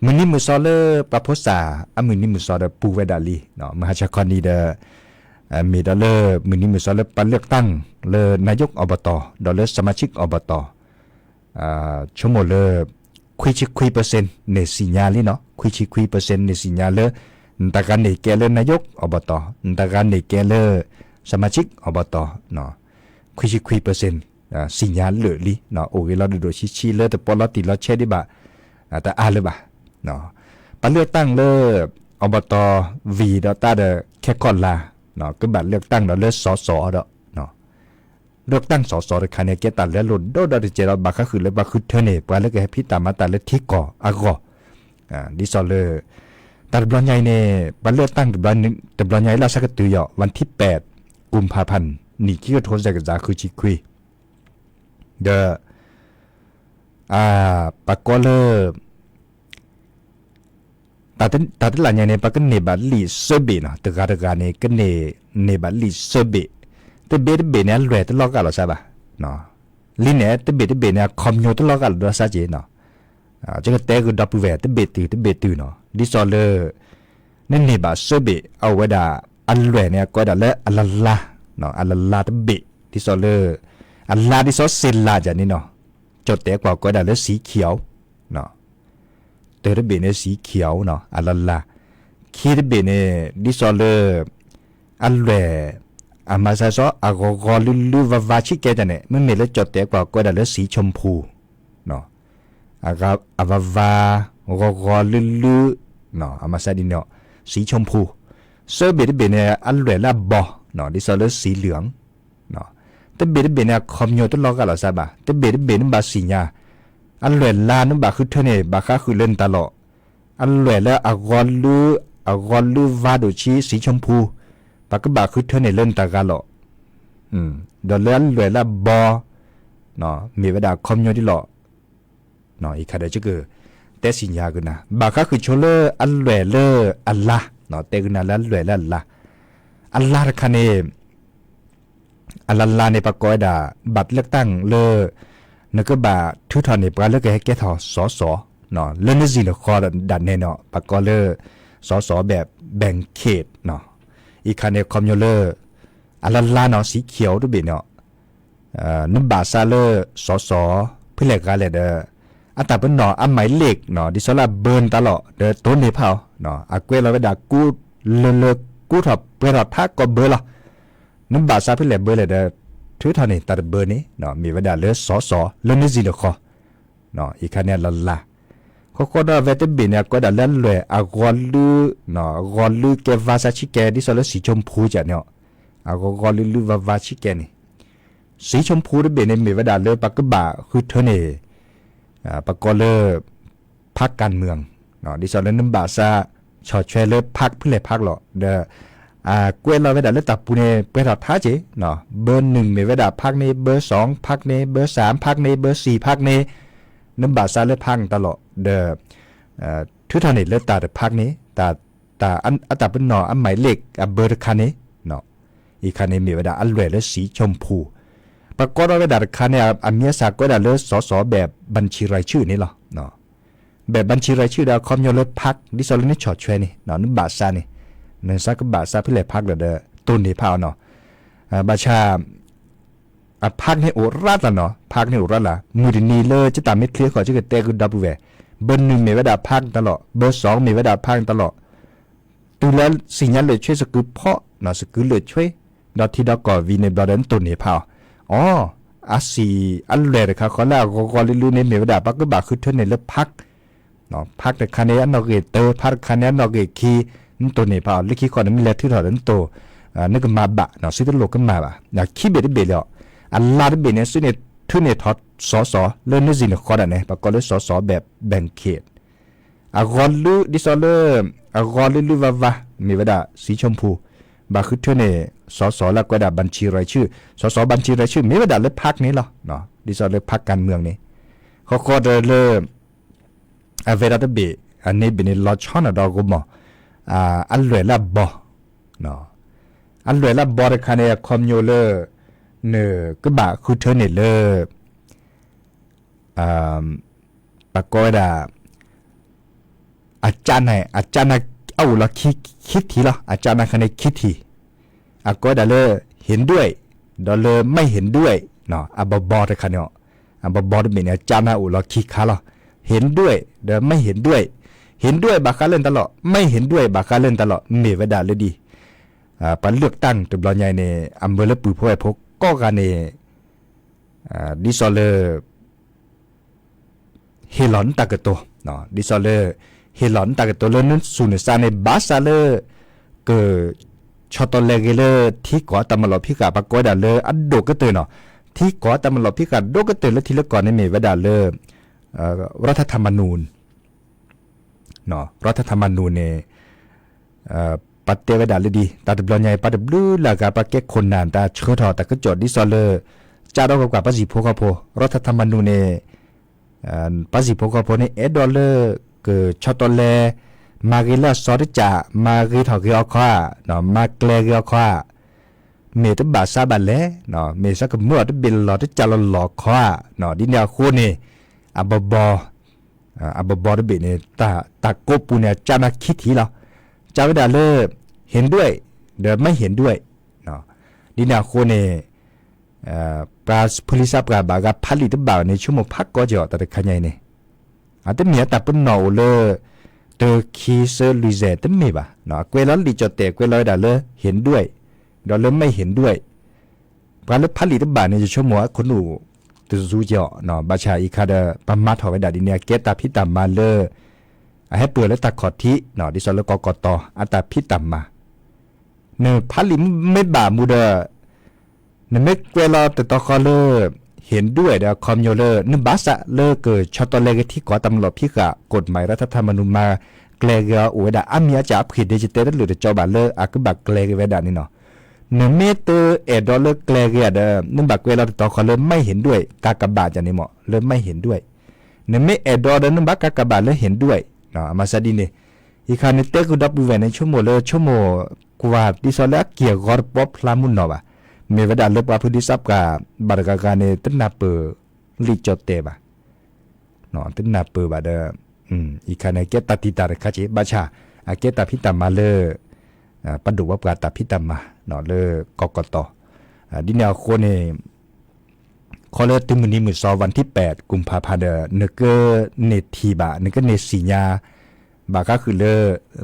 မုၢ်နံၤမုၢ်သီလၢပှၤဖိသၣ်အမုၢ်နံၤမုၢ်သီဒီးပူၤဝဲဒၣ်လံ, မဟါဆါခီနံၤဒီး မ့ၢ်ဒီးလၢမုၢ်နံၤမုၢ်သီလၢပှၤလၢာ်တၢ်လၢ นายกอบต ဒီးလၢ สมาชิกอบต ဆိကမိၣ်လၢ ခွံဆံခွံ percent န့ၣ်သ့ၣ်ညါလံနီၤ, ခွံဆံခွံ percent န့ၣ်သ့ၣ်ညါလၢ နတဂၤန့ၣ်ကဲလၢ นายกอบต, နတဂၤန့ၣ်ကဲလၢ สมาชิกอบต ခွံဆံခွံ percent သ့ၣ်ညါလၢာ်လံ, အိၣ်ဂ့ၤလီၤဒိၣ်ဒိၣ်ဆံးဆံးလၢတပီလီၤတံၢ်လီၤဆဲးဒံးဘၣ်, တအါလၢၤဘၣ်. ပှၤလၢာ်တၢ်လၢ อบต ဝံၤဒီးတၢ်ဒီးခဲကီၢ်လါ, ကဘၣ်လၢာ်တၢ်ဒီးလၢ สส ဒီး လၢာ်တၢ် สส တခါန့ၣ် ကဲတၢ်လၢလိၣ်ဒိၣ်ဒီးတကဲဒီး ဘၣ်ဃးဃုာ်လၢပှၤဃုထၢန့ၣ် ပှၤလၢကဟဲဖံးတၢ်မၤတၢ်လၢထံကီၢ်အဂီၢ်, ဒ်သိးလၢ တၢ်တဘျီညါအံၤန့ၣ် ပှၤလၢာ်တၢ်တဘျီညါအံၤလၢဆၢကတုၤယီၤ วันที่แปด กุมภาพันธ์ နံၣ်ခံကထိစဲးကစးဃုဆံခွံ, ဒီး ပှၤကိးလၢ တၢ်တလၢ်ညါန့ၣ် ပှၤကန့ၢ်ဘၣ်လံာ်စၢဘ့ၣ်နီၤ, တဂၤတဂၤန့ၣ် ကန့ၢ်န့ၢ်ဘၣ်လံာ်စၢဘ့ၣ်, တဘ့ၣ်တဘ့ၣ်န့ၣ် အလွဲၢ်တလီၤဂာ်လီၤစၢ်ဘၣ်, လံာ်န့ၣ် တဘ့ၣ်တဘ့ၣ်န့ၣ် အခီပညီတလီၤဂာ်လီၤဒီးစၢ်က့နီၤ, ကတဲဂုာ်ဒီပုၢ်ဝဲၢ် တဘ့ၣ်တုၤတဘ့ၣ်တုၤနီၤ, ဒ်သိးလၢ နန့ၢ်ဘၣ်စၢဘ့ၣ် အဝဲဒၣ် အလွဲၢ်န့ၣ် အကိးဝဲဒၣ်လၢအလလါ, အလလါတဘ့ၣ် ဒ်သိးလၢ အလါဒ်သိးစ့လးယၤန့ၣ်နီၤ, ကၠီၣ်တဲာ်ကွၢ်ကိးဝဲဒၣ်လၢ สีเขียว တၢ်တဘ့ၣ်န့ၣ် สีเขียว နီၤ အလလါ, ခံတဘ့ၣ်န့ၣ် ဒ်သိးလၢ အလွဲၢ် အမၤစၢၤစီၤ အဂီၤဂီၤလုလုဝါဝါဆံးကဲတၢ်န့ၣ် မ့မ့ၢ်လၢကၠီၣ်တဲာ်ကွၢ်ကိးဝဲဒၣ်လၢ สีชมพู အဝါဝါ ဂီၤဂီၤလုလု အမၤစၢၤဒ်န့ၣ် สีชมพู, စၢဘ့ၣ်တဘ့ၣ်န့ၣ် အလွဲၢ်လၢအဘီ ဒ်သိးလၢ สีเหลือง တဘ့ၣ်တဘ့ၣ်န့ၣ် အခီပညီတလီၤဂာ်လီၤစၢ်ဘၣ်, တဘ့ၣ်တဘ့ၣ်နဘၣ်သ့ၣ်ညါ, အလွဲၢ်လါနဘၣ်ဃုထၢန့ၣ် ဘၣ်ဃးဃုာ်လၢနတၢ်လီၢ်, အလွဲၢ်လၢအဂီၤလု, အဂီၤလုဝါဒိၣ်ဆံ สีชมพู, ပှၤကဘၣ်ဃုထၢန့ၣ်လၢနတၢ်ဂၤလီၢ်, ဒီးလၢအလွဲၢ်လၢအဘီ မ့ၢ်ဝဲဒၣ်အခီပညီဒ်လီၤ. အံၤခါဒီးကတဲသ့ၣ်ညါကနၤ ဘၣ်ဃးဃုာ်ဆိလၢအလွဲၢ်လၢအလါ, တဲကနၤလၢအလွဲၢ်လၢအလါ, အလါတခါန့ၣ် အလလါန့ၣ် ပှၤကိးဝဲဒၣ် บัตรเลือกตั้ง လၢ နကဘၣ်ထုးထီၣ်န့ၢ်ပှၤလၢကဟဲကဲထီၣ်စီၤစီၤ လၢနစံၣ်နဃီဒၣ်နဲန့ၣ် ပှၤကိးလၢ စီၤစီၤ แบบแบ่งเขต အံၤခါန့ၣ် ခီပညီလၢ အလလါနီၤ สีเขียว တဘ့ၣ်န့ၣ် နဘၣ်စၢ်လၢ စီၤစီၤ ဖဲလဲၣ်ဂၤလဲၣ်ဒီး အတၢ်ပနီၣ်အ หมายเลข နီၤ ဒ်သိးလၢအဘၢနတၢ်လီၢ် ဒီးတိၢ်န့ၢ်ဖးအီၤ အကွဲးလီၤဝဲဒၣ်ကူ လၢလၢကူထီၣ်ပှဲၤထီၣ်ထးကိးဘၢလီၤ. နဘၣ်စၢ်ဖဲလဲၣ်ဘၢလဲၣ်ဒီး ထုးထီၣ်န့ၢ်တၢ်တဘၢန့ၣ် မ့ၢ်ဝဲဒၣ်လၢစီၤစီၤ လၢနစံၣ်နဃီ အံၤခါန့ၣ်အလလါ, ဃီဃီဒီးအဝဲတဘ့ၣ်န့ၣ် အကွဲးဒၣ်လၢအလွဲၢ် အဂီၤလု, အဂီၤလုကဲဝါစၢ်ဆံးကဲ ဒ်သိးလၢ สีชมพู ကန့ၣ် အဂီၤဂီၤလုလုဝါဝါဆံးကဲန့ၣ်, สีชมพู တဘ့ၣ်န့ၣ် မ့ၢ်ဝဲဒၣ်လၢပကဘၣ်ဃုထၢန့ၢ် ပကိးလၢ พรรคการเมือง ဒ်သိးလၢနဘၣ်စၢ် ဆီၣ်ထွဲလၢ พรรค ဖဲလဲၣ် พรรค လီၤ ဒီး ကွဲးလီၤဝဲဒၣ်လၢတၢ်ပူၤန့ၣ် ပှဲၤထီၣ်ထးက့ၤ ဘၢနုၣ်မ့ၢ်ဝဲဒၣ် พรรค န့ၣ်, ဘၢစၢ် พรรค န့ၣ်, ဘၢစၢ် พรรค န့ၣ်, ဘၢစံၣ် พรรค န့ၣ်, နဘၣ်စၢ်လၢ พรรค တၢ်လီၢ် ဒီး ထုးထီၣ်န့ၢ်လၢတၢ်တ พรรค န့ၣ် တၢ် အတၢ်ပနီၣ်အ หมายเลข အဘၢတခါန့ၣ် အံၤခါန့ၣ်မ့ၢ်ဝဲဒၣ်အလွဲၢ်လၢ สีชมพู, ပှၤကိးထီၣ်ဝဲဒၣ်တခါန့ၣ် အမံၤအသၣ်ကိးဒၣ်လၢ စီၤစီၤ แบบบัญชีรายชื่อ န့ၣ်လီၤ. แบบบัญชีรายชื่อ ဒီးအခီပညီလၢ พรรค ဒ်သိးလၢနဆီၣ်ထွဲန့ၣ် နဘၣ်စၢ်န့ၣ် နစၢ်ကဘၣ်စၢ်ဖဲလဲၣ် พรรค လီၤဒီး တိၢ်န့ၢ်ဖးအီၤနီၤ. ဘၣ်ဆၣ် အ พรรค န့ၣ်အိၣ်ရးလၢ်နီၤ, พรรค န့ၣ်အိၣ်ရးလၢ်, မုၢ်တနံၤလၢကတၢ်မ့ၢ်ချ့ဃီ ကကတဲဃုာ်ဒီပုၢ်ဝဲၢ်, ဘၢနုၣ်မ့ၢ်ဝဲဒၣ် พรรค တၢ်လီၢ်, ဘၢစၢ်မ့ၢ်ဝဲဒၣ် พรรค တၢ်လီၢ်, တုၤလၢသ့ၣ်ညါလၢာ်ဆွ့ သကုၤဖီၣ် သကုၤလၢာ်ဆွ့ ဒီးထံဒီးကီၢ်ဝံၤန့ၣ်ဘျီဒီး နတိၢ်န့ၢ်ဖးအီၤ, အိ အစံၣ်အလွဲၢ်တခါဃီလၢအဂီၤဂီၤလုလုန့ၣ် မ့ၢ်ဝဲဒၣ် ပှၤကဘၣ်ဃုထၢန့ၢ်လၢ พรรค พรรค တခါန့ၣ် အနီၣ်ဂံၢ်တၢ, พรรค တခါန့ၣ် အနီၣ်ဂံၢ်ခံ, နတိၢ်န့ၢ်ဖးအီၤ လၢခံဃီန့ၣ် မ့ၢ်လဲၤထုးထီၣ်ဒီးနတိၢ်, နကမၤဘၣ်နီၤ, သုတလိၣ်ကမၤဘၣ်, ခံဘ့ၣ်တဘ့ၣ်လီၤ, အလါတဘ့ၣ်န့ၣ် သုန့ၣ်ထုးန့ၢ်ထီၣ်စီၤစီၤ လၢနစံၣ်နဃီဒၣ်နဲ ပှၤကိးလၢစီၤစီၤ แบบแบ่งเขต အဂီၤလုၢ်ဒ်သိးလၢ အဂီၤလုၢ်လုၢ်ဝါဝါ မ့ၢ်ဝဲဒၣ် စံဆိၣ်ဖူ, ဘၣ်ဃုထၢန့ၣ် စီၤစီၤလၢအကွဲးဒၣ် ဘၣ်ဆံရၤဆူၣ်, စီၤစီၤဘၣ်ဆံရၤဆူၣ် မ့ၢ်ဝဲဒၣ်လၢ park န့ၣ်လီၤ. ဒ်သိးလၢ park ကၢၣ်မၢၢ်န့ၣ် ဃီဃီဒီးလၢ အဝဲဒၣ်တဘ့ၣ် အန့ၣ်ဘ့ၣ်န့ၣ် လီၤဆီန့ၣ်ဒီးဂီၢ်မီၢ် အလွဲၢ်လၢအဘီ အလွဲၢ်လၢအဘီတခါန့ၣ် အခီပညီလၢ နကဘၣ်ဃုထၢန့ၣ်လၢ ပကိးဝဲဒၣ် အကၠၣ်နၢ် အကၠၣ်နၢ်အအိၣ်လီၤခံထံၣ်လီၤ. အကၠၣ်နၢ်ခါန့ၣ်ခံထံၣ်, အကိးဝဲဒၣ်လၢ เห็นด้วย ဒီးလၢ ไม่เห็นด้วย အဘီဘီတခါန့ၣ်အီၤ, အဘီဘီတဘ့ၣ်န့ၣ် အကၠၣ်နၢ်အိၣ်လီၤခံခါလီၤ. เห็นด้วย ဒီး ไม่เห็นด้วย, เห็นด้วย ဘၣ်ဃးလၢနတၢ်လီၢ်, ไม่เห็นด้วย ဘၣ်ဃးလၢနတၢ်လီၢ် မ့ၢ်ဝဲဒၣ်လၢဒ် ပှၤလၢၢ်ကတၢၢ်တဘျီညါအံၤန့ၣ် အမၢလၢပုၢ်ဖိဝဲၢ်ဖိကိးဂၤန့ၣ် ဒ်သိးလၢ ဟ့ၣ်လီၤနတၢ်ကတိၤ, ဒ်သိးလၢ ဟ့ၣ်လီၤနတၢ်ကတိၤလၢနသူၣ်နသးန့ၣ် ဘၣ်ဆၣ်လၢ က ဆီတလဲဂ့ၤလၢ ထံကီၢ်တၢ်မၤလီၤဖံးဃာ် ပကိးဝဲဒၣ်လၢအဒိၣ်ကတၢၢ်နီၤ, ထံကီၢ်တၢ်မၤလီၤဖံးဃာ်ဒိၣ်ကတၢၢ်လၢထံလၢကီၢ်န့ၣ်မ့ၢ်ဝဲဒၣ်လၢ รัฐธรรมนูญ รัฐธรรมนูญ န့ၣ် ပတဲဝဲဒၣ်လၢဒ် တၢ်တဘျီညါအံၤ ပှၤတဘျုးလၢ်ဂၤ ပှၤကဲခိၣ်နၢ်တၢ်ဆှၢထီၣ်တၢ်ကစီၣ်ဒ်သိးလၢ ကၠါဒီးကွၢ်ကွၢ် ပှၤစံၣ်ဖိဃီဖိ รัฐธรรมนูญ န့ၣ် ပှၤစံၣ်ဖိဃီဖိန့ၣ် အဲၣ်ဒိးလၢ ကဆီတလဲ မၤဂ့ၤလၢအစီၤတကၠၣ် မၤဂ့ၤထီၣ်ဂ့ၤအခီဧါ, မၤကျဲဂ့ၤအခီဧါ, မ့ၢ်တဘၣ်ဆါဘၣ်လဲၣ်, မ့ၢ်ဆၢကမၢအီၤတဘ့ၣ်လီၤတကၠၢ်လီၤလီၤခီဧါ, ဒ်န့ၣ်အဃိန့ၣ် အဘီဘီ အဘီဘီတဘ့ၣ်န့ၣ် တၢ်ကိးပူၤန့ၣ် အကၠၢ်နၢ်ခံထံၣ်လီၤ. ကၠၢ်ဝဲဒၣ်လၢ เห็นด้วย ဒီး ไม่เห็นด้วย ဒ်န့ၣ်အဃိန့ၣ် ပှၤဖုလံာ်စၢ်ပှၢ်ဘၣ်ဂၤဖးလံာ်တဘၣ်န့ၣ် ဆိကမိၣ်ဖးကီကီၢ်အီၤ တၢ်တခါညါအံၤန့ၣ် အတမ့ၢ်အတၢ်ပနီၣ်အိၣ်လၢ တခံဆၢလွံၢ်စဲး တမ့ၢ်ဘၣ်. အကွဲးလီၤလံာ်ကၠီၣ်တဲာ် ကွဲးလီၤဝဲဒၣ်လၢ เห็นด้วย ဒီးလၢ ไม่เห็นด้วย ပှၤလၢဖးလံာ်တဘၣ်န့ၣ် ယဆိကမိၣ်အခိၣ်နူာ်တစူကီၢ်အီၤ ဘၣ်ဆၣ်အံၤခါဒီး ပမၤထီၣ်ဝဲဒၣ်ဒ်န့ၣ် အကဲတၢ်ဖံးတၢ်မၤလၢ အဟဲပၢၢ်လၢတၢ်ခီၣ်ထံး ဒ်သိးလၢကီၢ်ကီၢ်တီၤ အတၢ်ဖံးတၢ်မၤ နဖးလံာ်မ့ၢ်ဘၣ်မူဒီး နမ့ၢ်ကွဲးလီၤတတီၤဃီလၢ เห็นด้วย ဒီးအခီပညီလၢ နဘၣ်ဆၣ်လၢကဆီတလဲဂ့ၤထံကီၢ်တၢ်မၤလီၤဖံးဃာ် กฎหมายรัฐธรรมนูญ မၤကျဲဂ့ၤအီၤအိၣ်ဝဲဒၣ် အါမံၤအါစှၤအဖှ့ၣ်ဒ့ ယတဲတလိၣ်တကၠီဘၣ်လၢအကဘၣ်ကျဲဂ့ၤဝဲဒၣ်န့ၣ်နီၤ. နမ့ၢ်တအဲၣ်ဒိးလၢကျဲဂ့ၤဧါဒီး နဘၣ်ကွဲးလီၤတတီၤဃီလၢ ไม่เห็นด้วย ကးကဘၣ်န့ၣ်မ့ၢ် လၢ ไม่เห็นด้วย နမ့ၢ်အဲၣ်ဒိးဒီး နဘၣ်ကးကဘၣ်လၢ เห็นด้วย အမၤစၢ်ဒ်န့ၣ် အံၤခါန့ၣ် တဲဃုာ်ဒီပုၢ်ဝဲၢ်န့ၣ် ဆိကမိၣ်လၢ ဆိကမိၣ်ကွၢ်ဒ်သိးလၢအက့ၢ်အဂီၤတပီဖျါမုၢ်နီၢ်ဘၣ်. မ့ၢ်ဝဲဒၣ်လၢပှၤဖုဒံစၢ်ပှၢ်ဘၣ်တဂၤဂၤန့ၣ် တနၢ်ပၢၢ်လံာ်ကၠီၣ်တဲာ်ဘၣ်, တနၢ်ပၢၢ်ဘၣ်ဒီး အံၤခါန့ၣ် ကဲတၢ်တံာ်တာ်တခါက့ ဘၣ်ဆၣ် အကဲတၢ်ဖံးတၢ်မၤလၢ ပဒိၣ်ပှၤပှၢ်တၢ်ဖံးတၢ်မၤ လၢကီၢ်ကီၢ်တီၤ ဒ်န့ၣ်အဃိန့ၣ် ခီလၢတုၤမုၢ်နံၤမုၢ်သီ วันที่แปด กุมภาพันธ์ ဒီး နကန့ၢ်ထံၣ်ဘၣ် နကန့ၢ်သ့ၣ်ညါ ဘၣ်ဃးဃုာ်လၢ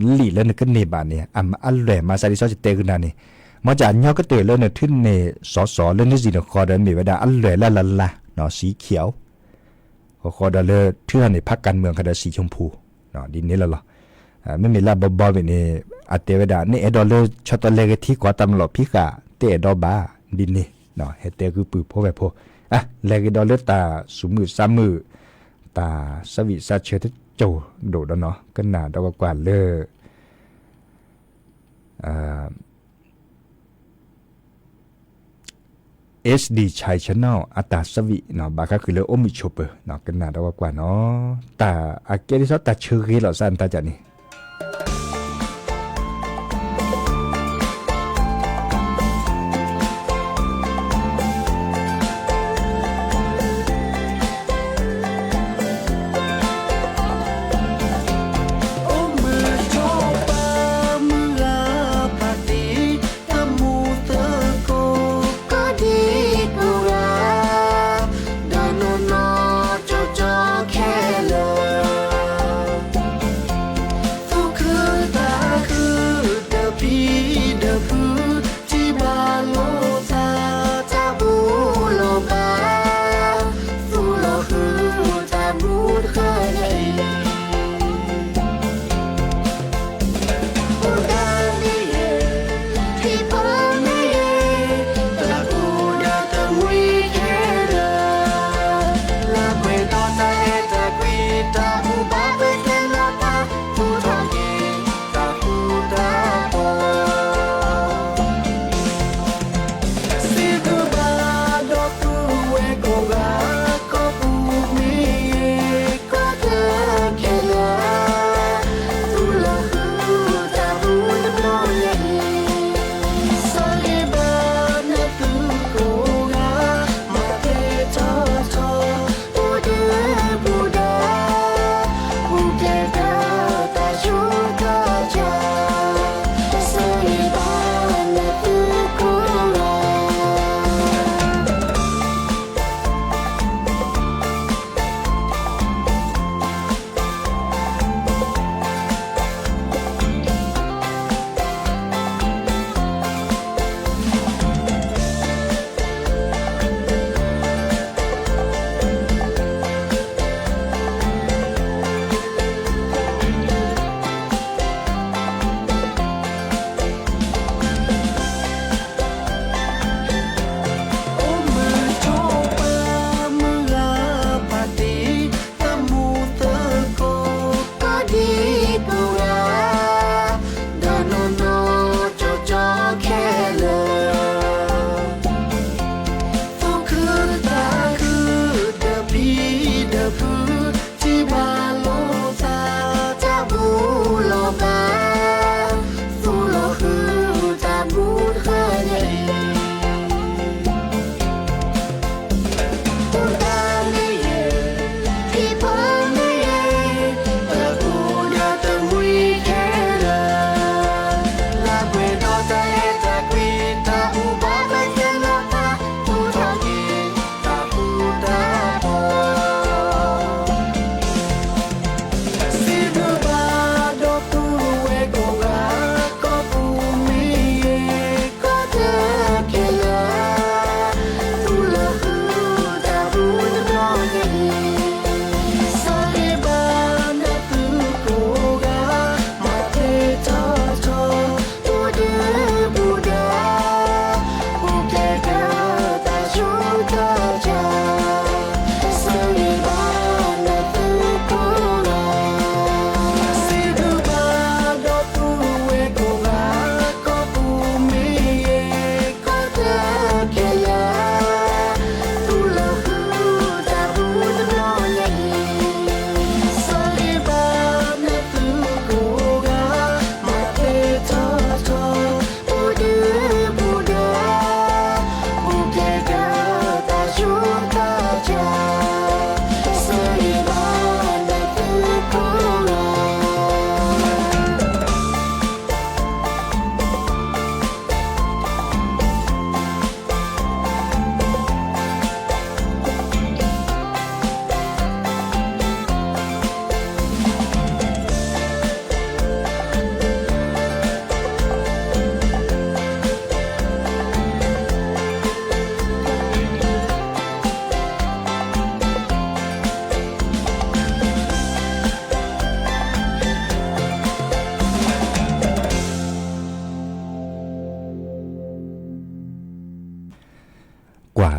လံာ်လၢနကန့ၢ်ဘၣ်န့ၣ် အလွဲၢ်မၤစၢ်ဒ်သိးယတဲကနၤန့ၣ် မ့ၢ်ကညီကတၢၢ်လၢနထုးန့ၢ်စီၤစီၤလၢနစံၣ်နဃီဒီးမ့ၢ်ဝဲဒၣ်အလွဲၢ်လၢလၢ်လၢ် စံၣ်ခံးဧိၤ ဃီဃီဒီးလၢထုးထီၣ်န့ၢ်ဖးကၢၣ်မၢၢ်ခါဒီးစံၣ်ဆိၣ်ဖူ ဒ်န့ၣ်လီၤလီၤ. မ့မ့ၢ်လၢအဘီဘီမ့ၢ်န့ၣ် အတဲဝဲဒၣ် နအဲၣ်ဒိးလၢဆီတလဲဂ့ၤထံကီၢ်တၢ်မၤလီၤဖံးဃာ် တအဲၣ်ဒိးဘၣ် ဒ်န့ၣ် ဟဲတဲဃုာ်ပုၢ်ဖိဝဲၢ်ဖိ လဲၤဂ့ၤဒီးလၢတၢ်သူၣ်မုာ်သးမုာ် တၢ်ဆၢဝံၣ်ဆၢဆၢတစိၢ်ဒိၣ်ဒီးနီၤ ကနၣ်ဒီးကွၢ်ကွၢ်လၢ HD Chai Channel အတၢ်ဆၢဝံၣ် ဘၣ်ဃးဃုာ်လၢအိၣ်မုာ်ဆိးပၢၤ ကနၣ်ဒီးကွၢ်ကွၢ်နီၤ တၢ်အကဲဒ်သိးတၢ်ဆၢဂ့ၤလီၤစၢ်နတၢ်ကၢ်န့ၣ်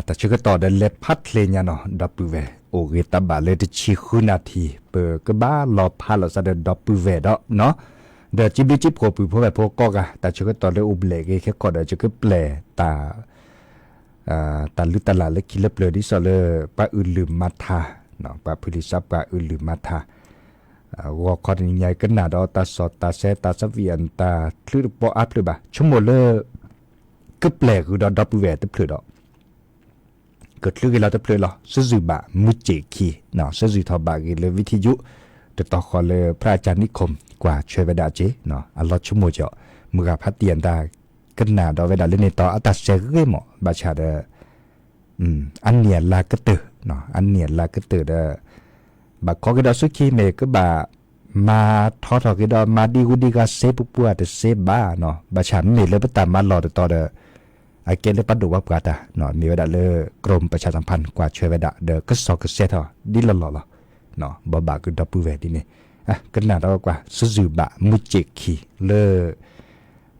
တၢ်ဆၢကတီၢ်ဒီးလဲၤဖးဖျဲးညါနီၤ ဒီပုၢ်ဝဲၢ် အိၣ်ဂ့ၤတၢ်ဘၣ်လၢတဆံဃုနၣ်ထံၣ် ပကဘၣ်လီၤဖးလိာ်သးဒီးဒီပုၢ်ဝဲၢ်ဒီးနီၤ, ဒီးစံးဘျုးစံးဖှိၣ်ပုၢ်ဖိဝဲၢ်ဖိကိးဂၤ တၢ်ဆၢကတီၢ်လၢအိၣ်ဘျဲၣ်ဂ့ၤခဲကီၢ်ဒီး ယကပျဲၢ်တၢ် တၢ်လုၢ်တၢ်လၢ်လၢခံလၢပျၢၤဒ်သိးလၢ ပှၤအုၣ်လုၢ်မၤထါ, ပှၤဖုလံၤစးပှၤအုၣ်လုၢ်မၤထါ ဂီၤခီတနံၤညါအံၤ ကနၣ်ဒီးတၢ်စီၣ်တၢ်ဆဲးတၢ်သးဝံၣ်အတၢ်ချုးတပီအါဖျၢၣ်ဘၣ် ဆိကမိၣ်လၢ ကပျဲၢ်ဃုာ်ဒီးဒီပုၢ်ဝဲၢ်တဖျၢၣ်ဒီး ကချုးက့ၤလီၤတဖျၢၣ်လီၤ စၢ်စုၣ်ဘၣ်မုၢ်စ့ၢ်ခံ, စၢ်စုၣ်ထီၣ်ဘၣ်ဂ့ၤလၢဝံထံယိၣ် တတီဃီလၢ พระอาจารย์นิคม ကွၢ်ဆၢဝဲဒၣ်က့ၤ အလီၤဆိကမိၣ်ကီး မုၢ်ဂၤဖးတံၢ်အတၢ် ကနၣ်ဒီးဝဲဒၣ်လၢန့ၣ်တီ အတၢ်စဲးဂ့ၤမး ဘၣ်ဆၣ်ဒီး အနံၣ်အလါကတၢၢ်, အနံၣ်အလါကတၢၢ်ဒီး ဘၣ်ခီက့ၤဒီးဆူခံမ့ၢ်ကဘၣ် မၤထီထီၣ်က့ၤဒီးမၤဒံဂုၤဒံဂၤစ့ပပှၢ်တစ့ဘၣ်နီၤ, ဘၣ်ဆၣ်မ့ၢ်လၢပတၢ်မၤလီၢ်တတီၤဒီး အကဲလၢပှၤဒိၣ်ပှၤပှၢ်တၢ် မ့ၢ်ဝဲဒၣ်လၢ กรมประชาสัมพันธ์ ကွၢ်ဆၢဝဲဒၣ် ဒီးကစီၣ်ကဆဲးထီၣ်ဒ်လီၢ်လီၢ်လီၤ. ဘိးဘၣ်က့ၤဒီပုၢ်ဝဲၢ်ဒ်န့ၣ် ကနၣ်ဒီးကွၢ် စၢ်စုၣ်ဘၣ်မုၢ်စ့ၢ်ခံလၢ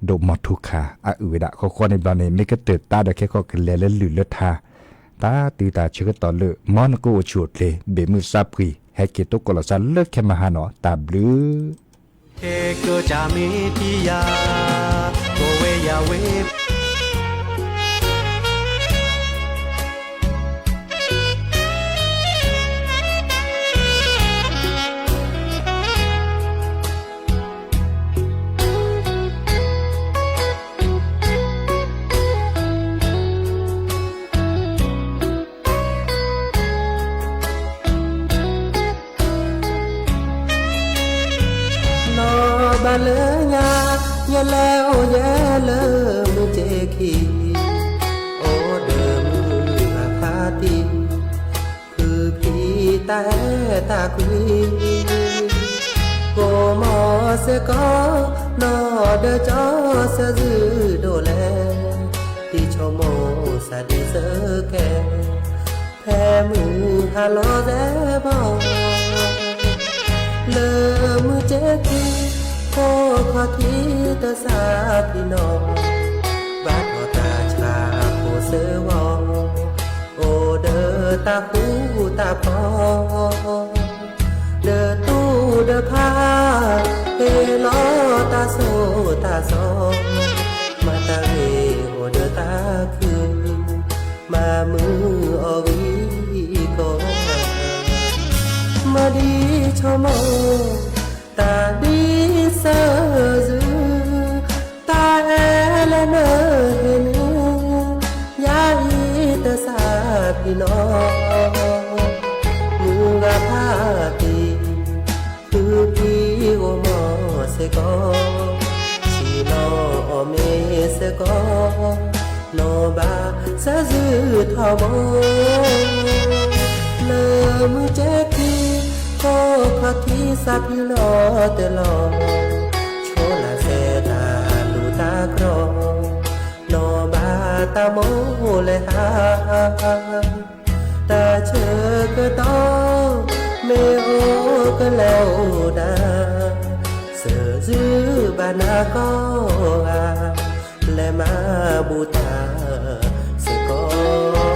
ဒိၣ်မီၤထူခါအအုၣ်ဝဲဒၣ် ဃီဃီန့ၣ်ဘျီန့ၣ် မ့ၢ်ကတၢၢ်တၢ်ဒီးခဲခီကလဲၤလၢလုၢ်လၢထါ တၢ်တုၤတၢ်ဆၢကတီၢ်လၢ မ်နကအိၣ်ဆူၣ်အိၣ်ချ့ ဘ့ၣ်မုၢ်သးပှံၤ ဟဲက့ၤတိကိးလီၤသးလၢခဲမဟါနီၤ တၢ်ဘျုး ကမ့ၢ်တံယၤ ကဝဲယၤဝဲ နီၢ်ဘၣ်လၢညါ ယလဲၤအိၣ်ယဲလၢမုၢ်စ့ၢ်ခံ အိၣ်ဒီးမုၢ်ဂၤဖးတံၢ် ဖုဖံတၢ်အဲၣ်တၢ်ကွံ ကိးမီၤစ့ၢ်ကီး နီၢ်ဒီးကၠီစၢ်စုဒိၣ်လဲၣ် တံၤဆိကမိၣ်စၢ်ဒံးစၢ်ကဲ ဖဲမုၢ်ဟါလီၤသဲဘီ လၢမုၢ်စ့ၢ်ခံ ဖိခီၣ်ထံးတစၢ်ဖံးနီၢ် ဘၣ်ထီၣ်တၢ်ဆါဖိစၢ်ဝီ အိၣ်ဒီးတၢ်ဃူတၢ်ဖိး ဒီးတူၢ်ဒီးဖး ဟ့ၣ်လီၤတၢ်ဆိၣ်တၢ်ဆီ မၤတၢ်ဂ့ၤအိၣ်ဒီးတၢ်ခု မၤမုာ်အီၤဂံၢ်ကီ မၤဒ်ဆိကမိၣ် တၢ်ဒ်စၢ်စု တၢ်အဲၣ်လၢနဟ့ၣ်န့ၣ် ယၤအံၤတစၢ်ဖံးနီၢ် မုၢ်ဂၤဖးတံၢ် ဖုဖံအိၣ်မီၤစ့ၢ်ကီး ဆံးနီၢ်အီၣ်မ့ၤစ့ၢ်ကီး နီၢ်ဘၣ်စၢ်စုထီဘိ လၢမုၢ်စ့ၢ်ခံ ဖိခီၣ်ထံးစၢ်ဖံးလီၤတၢ်လီၤ ဆိလၢစဲတၢ်လူၢ်တၢ်ကြီ နီၢ်ဘၣ်တၢ်မိၣ်လဲၤဟါ တၢ်ဆၢကတီၢ် မ့ၢ်အိၣ်ကလဲၤအိၣ်ဒၣ် စၢ်စုဘၣ်နၤကိးဂၤ လဲၤမၤဘူၣ်တၢ်စ့ၢ်ကီး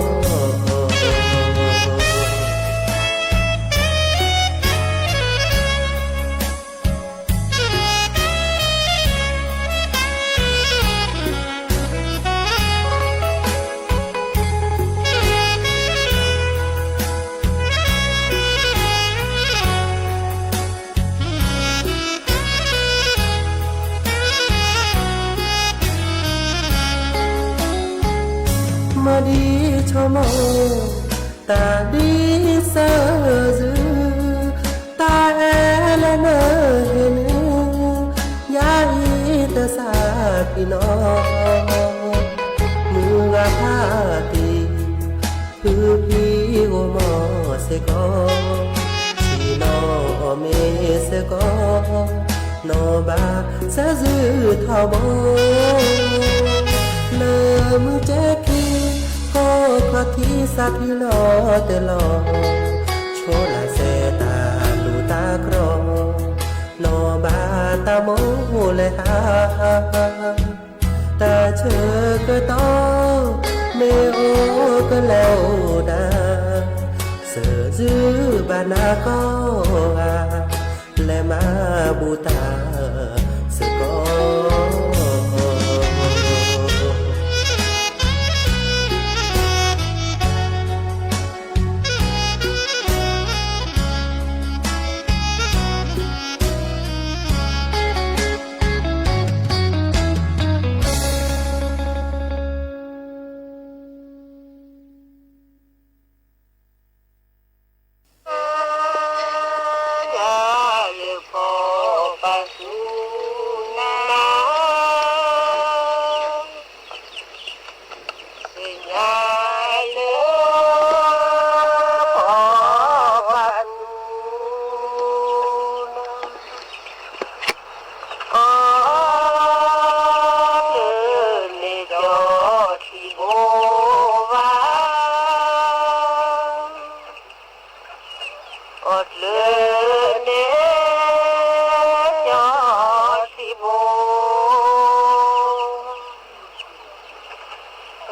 မၤဒ်ဆိကမိၣ် တၢ်ဒ်စၢ်စု တၢ်အဲၣ်လၢနဟ့ၣ်န့ၣ် ယၤအံၤတစၢ်ဖံးနီၢ် မုၢ်ဂၤဖးတံၢ် ဖုဖံအိၣ်မီၤစ့ၢ်ကီး ဆံးနီၢ်အီၣ်မ့ၤစ့ၢ်ကီး နီၢ်ဘၣ်စၢ်စုထီဘိ လၢမုၢ်စ့ၢ်ခံ ဖိခီၣ်ထံးစၢ်ဖံးလီၤတၢ်လီၤ ဆိလၢစဲတၢ်လူၢ်တၢ်ကြီ နီၢ်ဘၣ်တၢ်မိၣ်လဲၤဟါ တၢ်ဆၢကတီၢ် အိၣ်ကလဲၤအိၣ်ဒၣ်, စၢၤစုဘၣ်နၤကိးဂၤ, လဲၤမၤဘူၣ်တၢ်စ့ၢ်ကီး. အီ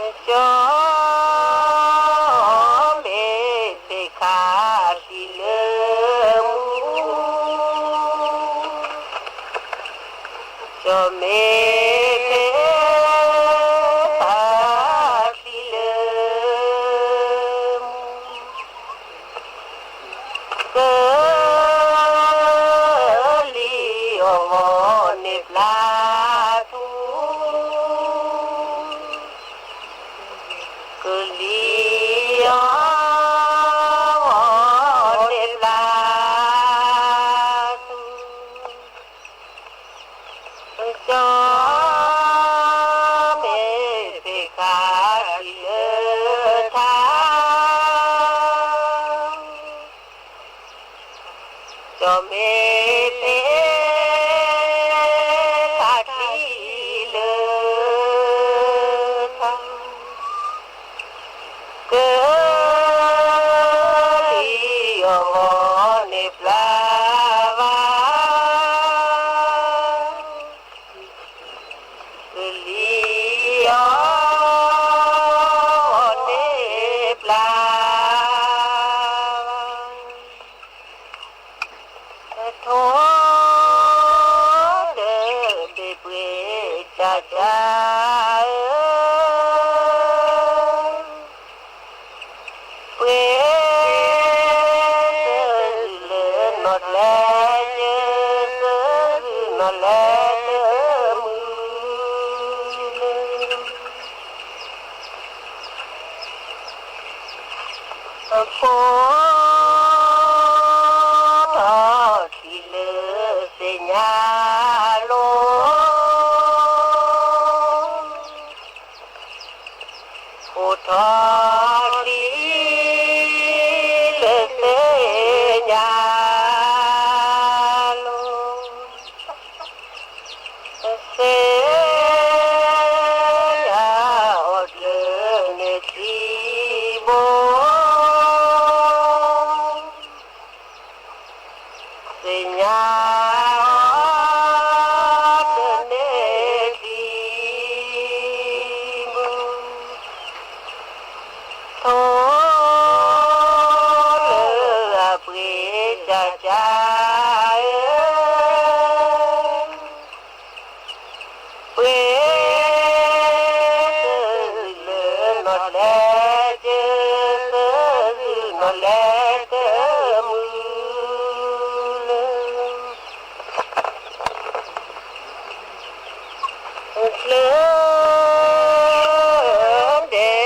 ၣ်ကျၢၤန့ၣ် ကၠီထံဘိ, ကၠီမ့ၢ်ဖဲခါလံလၢမူ, ကၠီမ့ၢ်ဖဲခါလံလၢမူ, ကလံၤအီၤဂီၤန့ၣ်ပျၢ်ထူ, ကလံၤအီၤဂီၤန့ၣ်ပျၢ်ထူ, ကၠီမ့ၢ်ဖဲခါလံလၢထါ, ကၠီမ့ၢ်ဖဲခါလံလၢထါ, ကလံၤအီၤဂီၤန့ၣ်ပျၢ်ဘၣ်, ကလံၤအီၤဂီၤန့ၣ်ပျၢ်ဘၣ်, ထိၣ်တဘ့ၣ်ပှ့ၤကၠၢ်ကၠၢ်ဧၢ, ပှ့ၤတလၢနီၢ်ကျဲကၢၤ, စၢၤစုနီၢ်လဲၤတမုာ်လၢ အဖိထီၣ်ထံလၢသ့ၣ်ညါလိၤ, ဖိထီၣ်ထံလၢသ့ၣ်ညါလိၤ, သ့ၣ်ညါအီၤကျၢၤန့ၢ်ထံဘိ, သ့ၣ်ညါအီၤကျၢၤန့ၢ်ထံဘိ, ထိၣ်လၢအပှ့ၤကၠၢ်ကၠၢ်ဧၢ, ပှ့ၤတလၢနီၢ်ကျဲကၢၤ, စၢၤစုနီၢ်လဲၤတမုာ်လၢ ကျၢၤဒဲး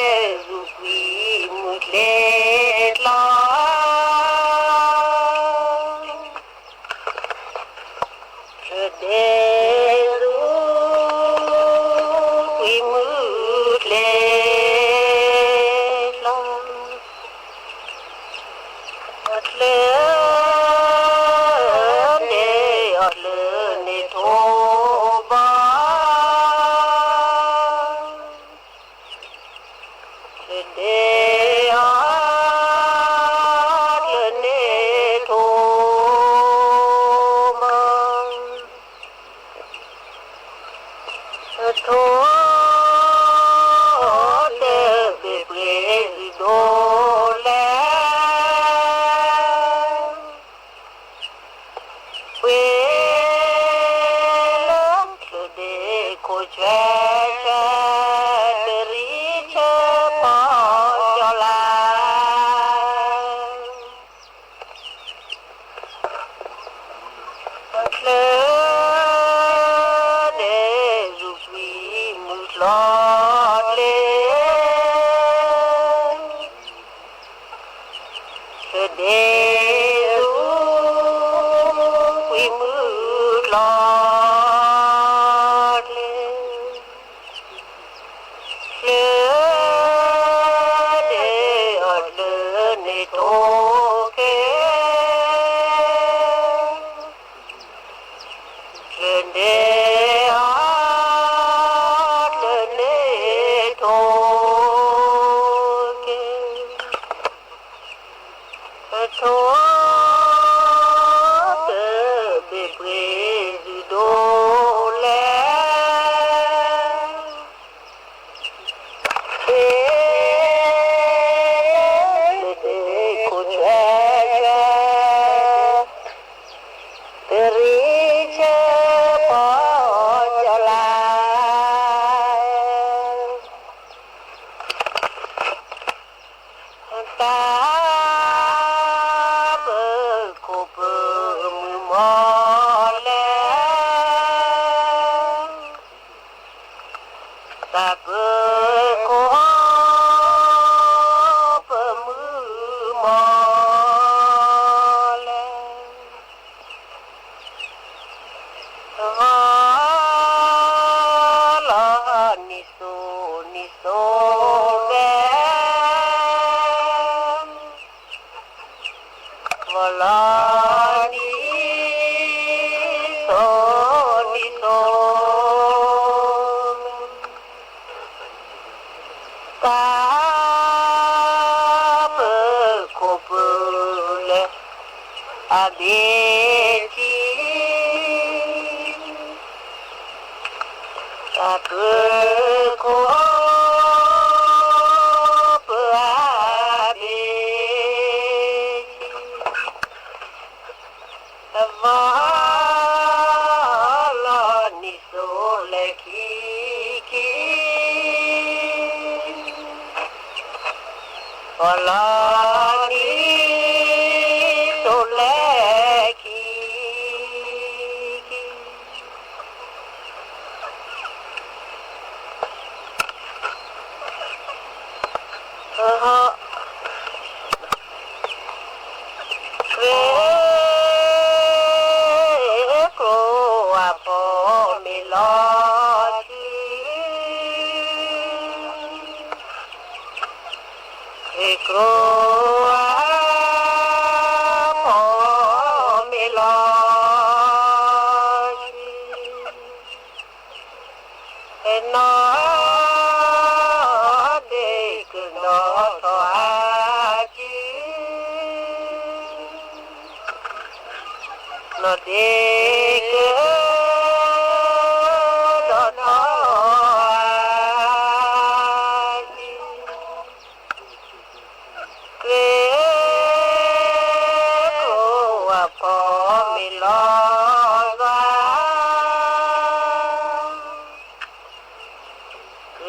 ဆူကွံာ်မုၢ်ကျဲၤကျီ, ကျၢၤဒဲးဆူကွံာ်မုၢ်ကျဲၤကျီ, ကျၢၤဒဲးအီၤကျၢၤန့ၢ်ထံဘိ, ကျၢၤဒဲးအီၤကျၢၤန့ၢ်ထံဘိ, ထိၣ်တဲ ဒိၣ်လဲၣ်, ပှ့ၤလၢချုးဒ့ခိၣ်ဆွဲဆွဲ, တရံးဆၢပီၢ်ကၠီလါ ချၢဒဲးရူၢ်ကွံာ်မုၢ်ကျီၢ်ကျဲ, ချၢဒဲးရူၢ်ကွံာ်မုၢ်ကျီၢ်ကျဲ, ချၢဒဲးအီၤတလၢန့ၣ်ထိၣ်ကဲ ကၠၢၤဒဲးအီၤတလၢန့ၣ်ထိၣ်ကဲ, ထိၣ်ကဲဘ့ၣ်ပှ့ၤဒုၣ်ဒိၣ်လဲၣ်, ပှ့ၤလၢချုးဒ့ခိၣ်ဆွဲဆွဲ, တရံးဆၢပီၢ်ကၠီလါ တၢ်ပၢၤခိၣ်ပၢၤမုၢ်မီၢ်လဲၣ်, တၢ်ပၢၤခိၣ်ပၢၤမုၢ်မီၢ်လဲၣ်, ဂီၤလီၤနံၤစိၤနံၤစိၤဝဲ, ဂီၤလီၤနံၤစိၤနံၤစိၤ တၢ်ပၢၤခိၣ်ပၢၤလၢအဘ့ၣ်ထံ, တၢ်ပၢၤခိၣ်ပၢၤအဘ့ၣ်ထံ, ဂီၤလီၤနံၤစိၤလဲၤခံခံ, ဂီၤလီၤနံၤစိၤလဲၤခံခံ, ဃ့ကျိဝါဖိမ့ၢ်လီၤ, ဃ့ကျိဝါဖိမ့ၢ်လီၤ, နီၢ်ဒ့ကနီၢ်ထီၣ်အကံ, နီၢ်ဒ့ကနီၢ်ထီၣ်အကံ, ဃ့ကျိဝါဖိမ့ၢ်လီၤဂာ်, ဃ့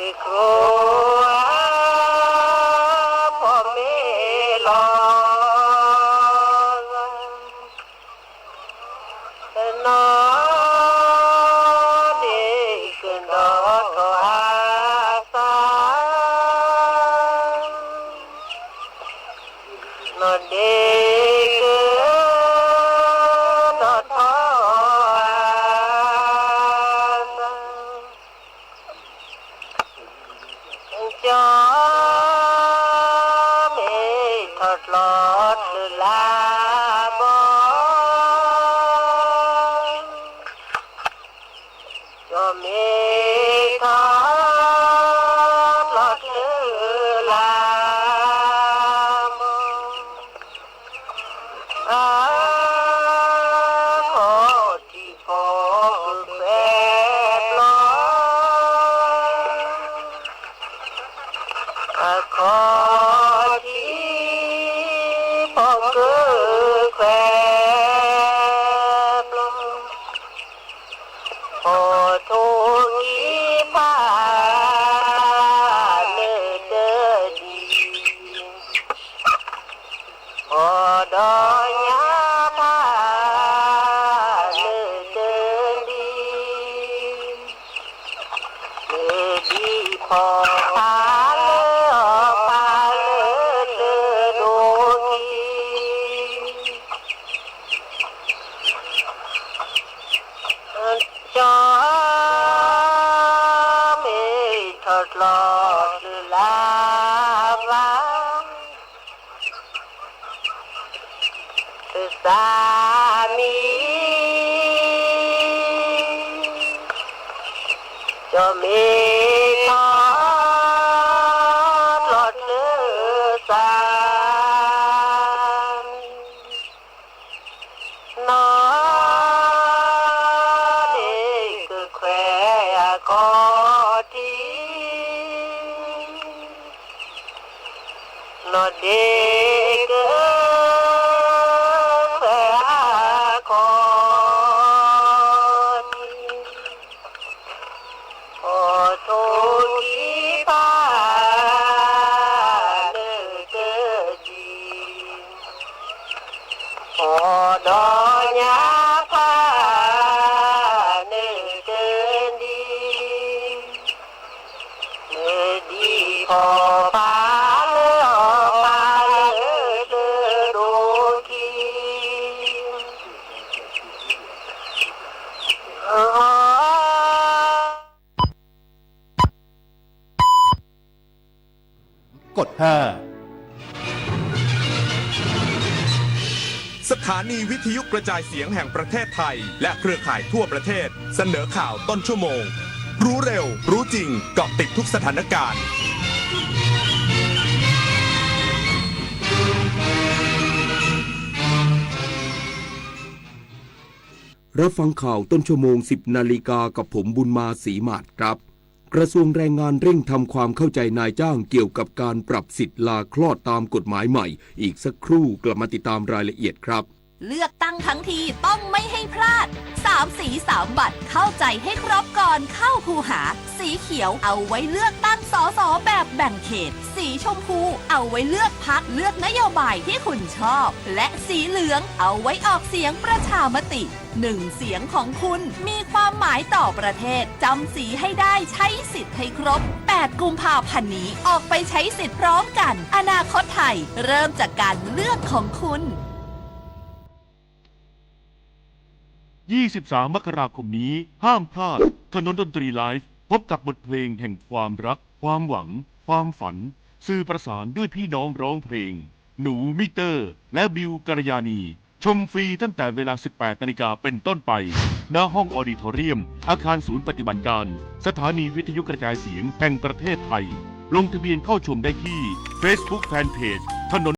ကျိဝါဖိမ့ၢ်လီၤဂာ်, နီၢ်ဒ့ကနီၢ်ထီၣ်အသး, နီၢ်ဒ့ကနီၢ်ထီၣ်အသး, ကၠီမ့ၢ်ထီၣ်ကျီချုးလါဘီ, ကၠီမ့ၢ်ထီၣ်ကျီချုးလါဘီ, အခီၣ်ထံးဖိခွဲးဘျီ, အခီၣ် ဖီဖးလၢအီၤဖးလၢတဒိခံ, ကၠီမ့ၢ်ထီၣ်ကျီၢ်တလၢ်ဘၣ် တစၢ်မံၤ, ကၠီမ့ၢ်ထီၣ်ကျီၢ်တလၢ်ဘၣ် နီၢ် န့ၣ်ကခွဲးအခီၣ်ထံး, နီၢ်ဒ့ကခွဲးအခီၣ်ထံး, အီၣ်ထိၣ်ကံဖး နကဒံ အီၣ်ဒီးညါဖး နကဒံ, နဒံဖီဖးလၢအီၤဖးလၢ တဒိခံ กดห้า สถานีวิทยุกระจายเสียงแห่งประเทศไทย และเครือข่ายทั่วประเทศ เสนอข่าวต้นชั่วโมง รู้เร็ว รู้จริง เกาะติดทุกสถานการณ์ รับฟังข่าวต้นชั่วโมง สิบนาฬิกา กับผมบุญมา ศรีหมาดครับ กระทรวงแรงงานเร่งทำความเข้าใจนายจ้างเกี่ยวกับการปรับสิทธิ์ลาคลอดตามกฎหมายใหม่ อีกสักครู่กลับมาติดตามรายละเอียดครับ เลือกตั้งทั้งทีต้องไม่ให้พลาด สามสีสามบัตร เข้าใจให้ครบก่อนเข้าคูหา สีเขียวเอาไว้เลือกตั้ง สส แบบแบ่งเขต สีชมพูเอาไว้เลือกพรรค เลือกนโยบายที่คุณชอบ และสีเหลืองเอาไว้ออกเสียงประชามติ หนึ่งเสียงของคุณมีความหมายต่อประเทศ จำสีให้ได้ ใช้สิทธิ์ให้ครบ แปดกุมภาพันธ์นี้ ออกไปใช้สิทธิ์พร้อมกัน อนาคตไทย เริ่มจากการเลือกของคุณ ยี่สิบสาม มกราคมนี้ ห้ามพลาด ถนนดนตรีไลฟ์ พบกับบทเพลงแห่งความรัก ความหวัง ความฝัน สื่อประสานด้วยพี่น้องร้องเพลง หนู มิเตอร์ และ บิว กัลยาณี ชมฟรีตั้งแต่เวลา สิบแปดนาฬิกาเป็นต้นไป ณ ห้องออดิทอเรียม อาคารศูนย์ปฏิบัติการ สถานีวิทยุกระจายเสียงแห่งประเทศไทย ลงทะเบียนเข้าชมได้ที่ Facebook Fanpage ถนน